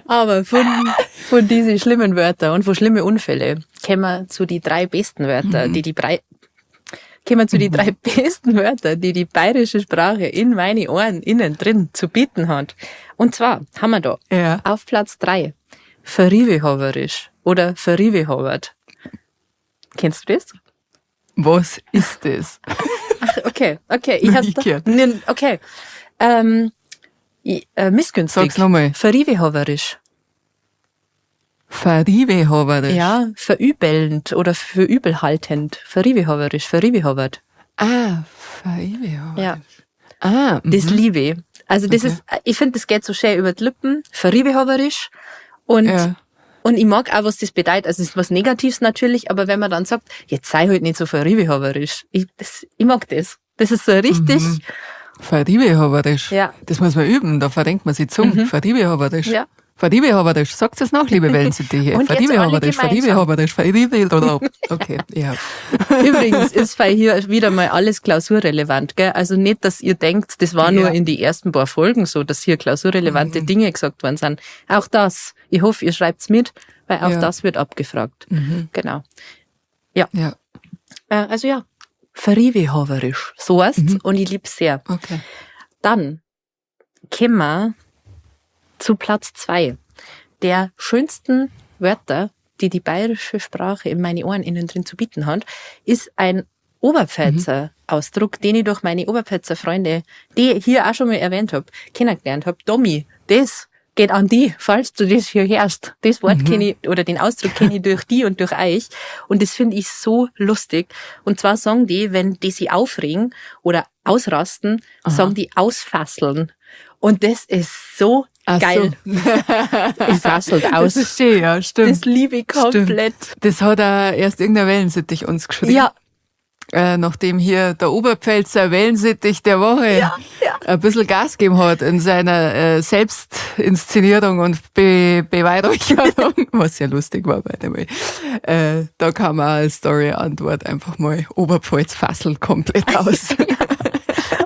Aber von diesen schlimmen Wörtern und von schlimmen Unfälle kommen wir zu die drei besten Wörter, die die Brei kommen wir zu die drei besten Wörter, die die bayerische Sprache in meine Ohren innen drin zu bieten hat. Und zwar haben wir da Ja. auf Platz 3 Verriwehoverisch oder Verriwehovert. Kennst du das? Was ist das? Ach, okay, okay. Ich Noch hab nie da, gehört. Nee, okay. Missgünstig. Sag's nochmal. Verriwehoverisch. Verriwehoverisch. Ja, verübelnd oder verübelhaltend. Verriwehoverisch, verriwehovert. Ah, verriwehoverisch. Ja. Ah, Das liebe ich. Also das Okay. ist, ich finde, das geht so schön über die Lippen. Verriwehoverisch. Und, Ja. und ich mag auch, was das bedeutet. Also es ist was Negatives natürlich, aber wenn man dann sagt, jetzt sei halt nicht so verriwehoverisch. Ich mag das. Das ist so richtig, Verriwehoverisch. Ja. Das muss man üben, da verrenkt man sich Zunge. Verriwehoverisch. Ja. Verriwehoverisch. Sagt es noch, liebe Wellensittiche. Und jetzt alle Verriwehoverisch, gemeinsam. Verriwehoverisch, Verriwehoverisch. Okay, ja. Übrigens ist bei hier wieder mal alles klausurrelevant, gell? Also nicht, dass ihr denkt, das war nur Ja. in die ersten paar Folgen so, dass hier klausurrelevante Dinge gesagt worden sind. Auch das. Ich hoffe, ihr schreibt's mit, weil auch Ja. das wird abgefragt. Genau. Ja. Also ja, Verriwehoverisch. So heißt's. Und ich lieb's sehr. Okay. Dann kommen wir zu Platz 2 der schönsten Wörter, die die bayerische Sprache in meine Ohren innen drin zu bieten hat, ist ein Oberpfälzer Ausdruck, den ich durch meine Oberpfälzer Freunde, die ich hier auch schon mal erwähnt hab, kennengelernt hab. Domi, das geht an die, falls du das hier hörst. Das Wort kenn ich, oder den Ausdruck kenne ich durch die und durch euch. Und das finde ich so lustig. Und zwar sagen die, wenn die sich aufregen oder ausrasten, sagen die ausfasseln. Und das ist so Ach so. geil. Ich fasselt aus. Das ist schön, ja, stimmt. Das liebe ich komplett. Stimmt. Das hat auch erst irgendein Wellensittich uns geschrieben. Ja. Nachdem hier der Oberpfälzer Wellensittich der Woche ein bisschen Gas gegeben hat in seiner Selbstinszenierung und Beweihräucherung, was ja lustig war, by the way. Da kam auch als Story-Antwort einfach mal Oberpfalz fasselt komplett aus.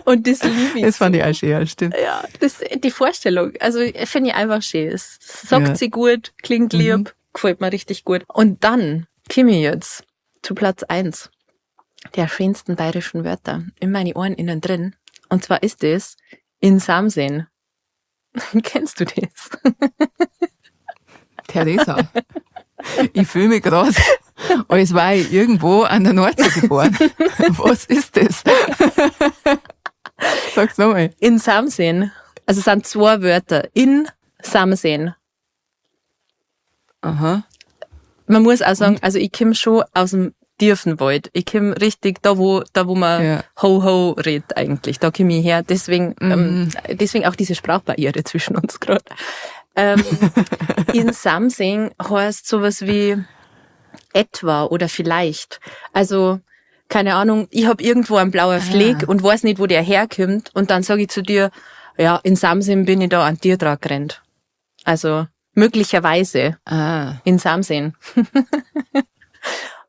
Und das liebe ich. Das fand ich auch schön, ja, stimmt. Ja, das, die Vorstellung, also finde ich einfach schön. Es sagt Ja. sie gut, klingt lieb, gefällt mir richtig gut. Und dann komme ich jetzt zu Platz 1 der schönsten bayerischen Wörter in meine Ohren innen drin. Und zwar ist es in Samsehen. Kennst du das? Theresa, ich fühle mich gerade, als war ich irgendwo an der Nordsee geboren. Was ist das? Sag's nochmal. In Samsehen. Also es sind zwei Wörter. In Samsehen. Aha. Man muss auch sagen, also ich komme schon aus dem tiefen Wald. Ich komme richtig da, wo man Ho Ho redet eigentlich. Da komme ich her. Deswegen, deswegen auch diese Sprachbarriere zwischen uns gerade. In Samsing heißt sowas wie etwa oder vielleicht. Also, keine Ahnung, ich hab irgendwo einen blauen Fleck und weiß nicht, wo der herkommt. Und dann sag ich zu dir, ja, in Samsing bin ich da an dir dran gerannt. Also, möglicherweise. In Samsing.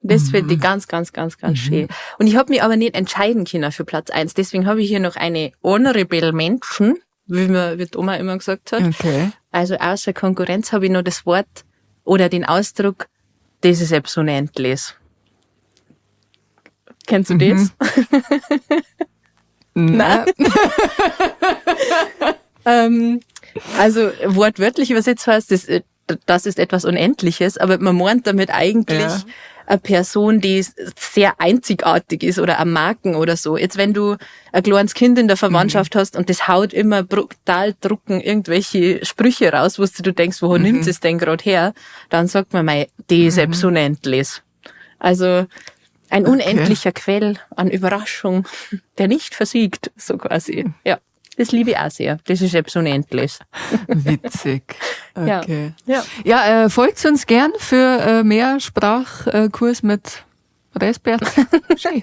Das finde ich ganz, ganz, ganz, ganz schön. Und ich hab mich aber nicht entscheiden können für Platz 1. Deswegen habe ich hier noch eine Honorable Mention, wie die Oma immer gesagt hat. Also außer Konkurrenz habe ich noch das Wort oder den Ausdruck, das ist etwas Unendliches. Kennst du das? Nein. Also wortwörtlich übersetzt heißt das, das ist etwas Unendliches, aber man meint damit eigentlich eine Person, die sehr einzigartig ist oder eine Marken oder so. Jetzt, wenn du ein kleines Kind in der Verwandtschaft hast und das haut immer brutal drucken irgendwelche Sprüche raus, wo du denkst, wo nimmt es denn grad her? Dann sagt man mal, die ist etwas Unendliches. Also ein unendlicher Quell an Überraschung, der nicht versiegt, so quasi. Ja, das liebe ich auch sehr. Das ist etwas Unendliches. Witzig. Okay. Ja. Ja, folgt uns gern für mehr Sprachkurs mit Resbert. Schön.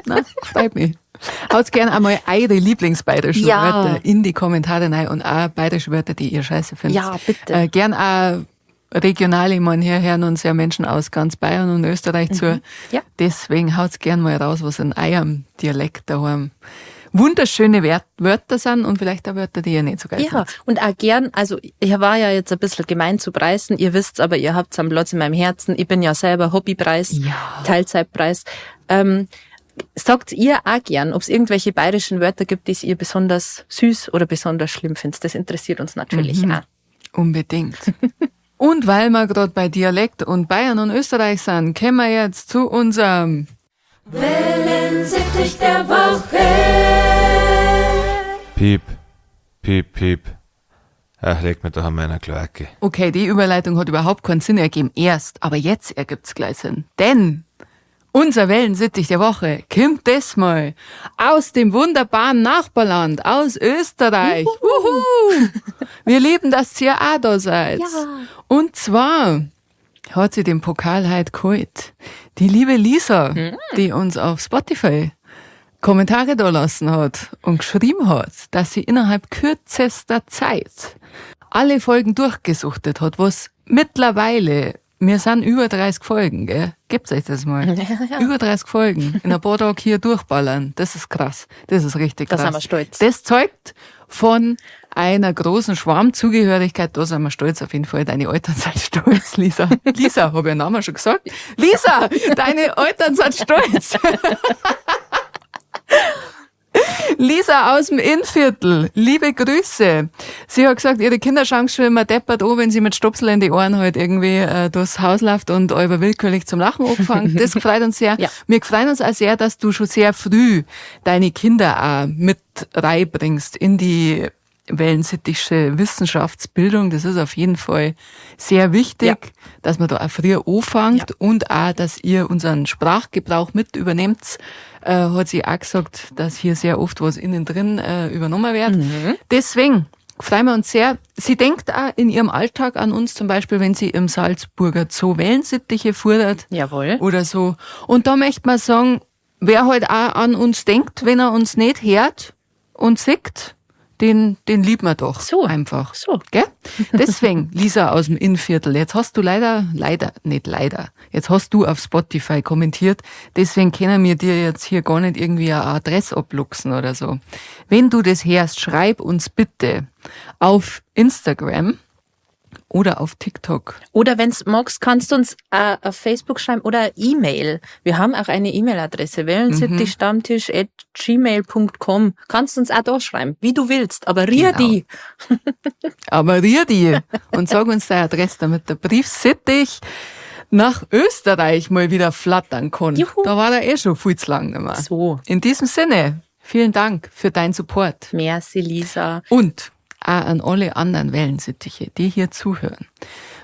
Na, freut mich. Haut gern einmal eure lieblingsbayerischen Wörter in die Kommentare rein und auch bayerische Wörter, die ihr scheiße findet. Ja, bitte. Gern auch regional, ich meine, hier hören uns ja Menschen aus ganz Bayern und Österreich zu. Deswegen haut's gern mal raus, was in eurem Dialekt daheim wunderschöne Wörter sind und vielleicht auch Wörter, die ihr nicht so geil Ja, findet. und auch gern, also ich war ja jetzt ein bisschen gemein zu Preisen, ihr wisst's, aber ihr habt's am Platz in meinem Herzen, ich bin ja selber Hobbypreis, Teilzeitpreis. Sagt ihr auch gern, ob's irgendwelche bayerischen Wörter gibt, die ihr besonders süß oder besonders schlimm findet? Das interessiert uns natürlich auch. Unbedingt. Und weil wir grad bei Dialekt und Bayern und Österreich sind, kommen wir jetzt zu unserem Wellensittich der Woche. Piep, piep, piep. Ach, leg mir doch an meiner Kloake. Okay, die Überleitung hat überhaupt keinen Sinn ergeben erst, aber jetzt ergibt's gleich Sinn. Denn unser Wellensittich der Woche kommt diesmal aus dem wunderbaren Nachbarland, aus Österreich. Wuhu! Wir lieben, dass ihr auch da seid. Ja. Und zwar hat sie den Pokal heute geholt. Die liebe Lisa, die uns auf Spotify Kommentare da lassen hat und geschrieben hat, dass sie innerhalb kürzester Zeit alle Folgen durchgesuchtet hat, was mittlerweile, wir sind über 30 Folgen, gell? Gebt's euch das mal. Über 30 Folgen in ein paar Tagen hier durchballern. Das ist krass. Das ist richtig Da krass. sind wir stolz. Das zeugt von einer großen Schwarmzugehörigkeit. Da sind wir stolz auf jeden Fall. Deine Eltern sind stolz, Lisa. Lisa, hab ich ihren Namen schon gesagt? Lisa, deine Eltern sind stolz. Lisa aus dem Innviertel, liebe Grüße. Sie hat gesagt, ihre Kinder schauen schon immer deppert an, wenn sie mit Stopsel in die Ohren halt irgendwie durchs Haus läuft und über willkürlich zum Lachen anfangen. Das freut uns sehr. Ja. Wir freuen uns auch sehr, dass du schon sehr früh deine Kinder auch mit reinbringst in die wellensittische Wissenschaftsbildung. Das ist auf jeden Fall sehr wichtig, dass man da auch früher anfängt und auch, dass ihr unseren Sprachgebrauch mit übernehmt. Hat sie auch gesagt, dass hier sehr oft was innen drin übernommen wird. Deswegen freuen wir uns sehr. Sie denkt auch in ihrem Alltag an uns, zum Beispiel, wenn sie im Salzburger Zoo Wellensittiche futtert. Jawohl. Oder so. Und da möchte man sagen, wer halt auch an uns denkt, wenn er uns nicht hört und sieht, den lieben wir doch. So. Einfach. So. Gell? Deswegen, Lisa aus dem Innviertel, jetzt hast du leider, nicht leider, jetzt hast du auf Spotify kommentiert, deswegen können wir dir jetzt hier gar nicht irgendwie eine Adresse abluchsen oder so. Wenn du das hörst, schreib uns bitte auf Instagram oder auf TikTok. Oder wenn's magst, kannst du uns auf Facebook schreiben oder E-Mail. Wir haben auch eine E-Mail-Adresse, wellensittichstammtisch@gmail.com. Kannst uns auch da schreiben, wie du willst, aber rier die. Aber rier die und sag uns deine Adresse, damit der Brief Sittich nach Österreich mal wieder flattern kann. Juhu. Da war er eh schon viel zu lang nicht mehr. So. In diesem Sinne, vielen Dank für deinen Support. Merci, Lisa. Und auch an alle anderen Wellensittiche, die hier zuhören.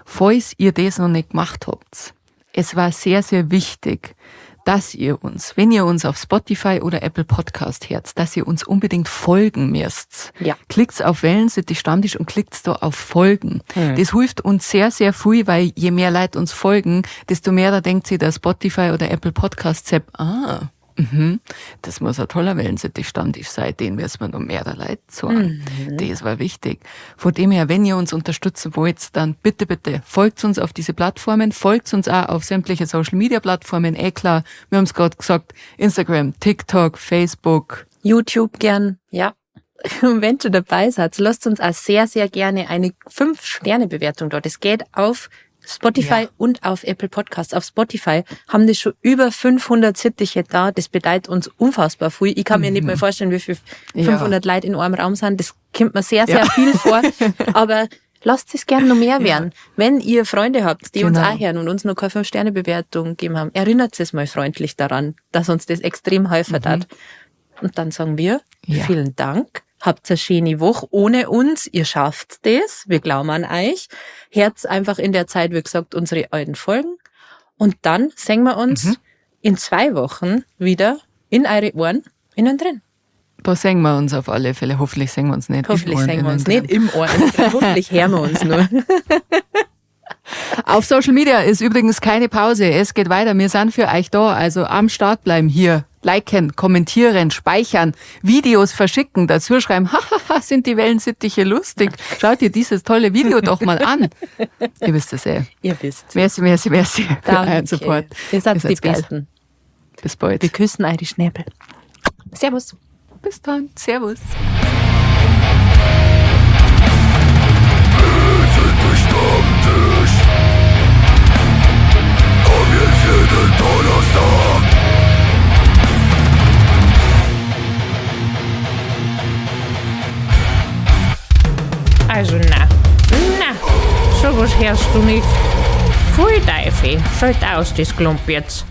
Falls ihr das noch nicht gemacht habt, es war sehr, sehr wichtig, dass ihr uns, wenn ihr uns auf Spotify oder Apple Podcast hört, dass ihr uns unbedingt folgen müsst. Ja. Klickt's auf Wellensittich Stammtisch und klickt's da auf Folgen. Das hilft uns sehr, sehr viel, weil je mehr Leute uns folgen, desto mehr da denkt sich der Spotify oder Apple Podcast App, das muss ein toller Wellensittich Stammtisch sein, den müssen wir noch mehr Leute sagen. Das war wichtig. Von dem her, wenn ihr uns unterstützen wollt, dann bitte, bitte folgt uns auf diese Plattformen, folgt uns auch auf sämtliche Social Media Plattformen, eh klar, wir haben's grad gesagt, Instagram, TikTok, Facebook. YouTube gern, ja. Und wenn ihr dabei seid, lasst uns auch sehr, sehr gerne eine 5-Sterne-Bewertung dort. Es geht auf Spotify und auf Apple Podcasts. Auf Spotify haben das schon über 500 Sittiche da. Das bedeutet uns unfassbar viel. Ich kann mir nicht mehr vorstellen, wie viel 500 Leute in einem Raum sind. Das kommt mir sehr, sehr viel vor. Aber lasst es gerne noch mehr werden. Wenn ihr Freunde habt, die uns auch hören und uns noch keine 5-Sterne-Bewertung gegeben haben, erinnert es mal freundlich daran, dass uns das extrem helfen hat. Und dann sagen wir, vielen Dank. Habt eine schöne Woche ohne uns. Ihr schafft das. Wir glauben an euch. Hört einfach in der Zeit, wie gesagt, unsere alten Folgen. Und dann sehen wir uns in 2 Wochen wieder in eure Ohren innen drin. Da sehen wir uns auf alle Fälle. Hoffentlich sehen wir uns nicht im Hoffentlich Ohren sehen wir uns innen nicht im Ohr innen drin. Hoffentlich hören wir uns nur. Auf Social Media ist übrigens keine Pause. Es geht weiter. Wir sind für euch da. Also am Start bleiben hier. Liken, kommentieren, speichern, Videos verschicken, dazu schreiben, hahaha, sind die Wellensittiche lustig. Schaut dir dieses tolle Video doch mal an. Ihr wisst es eh. Ihr wisst. Merci, merci, merci für Danke. euren Support. Ihr seid Ihr die seid geil. Besten. Bis bald. Wir küssen eure Schnäbel. Servus. Bis dann. Servus. Also na, na, sowas hörst du nicht. Pfui Teufel, schalt aus das Klump jetzt.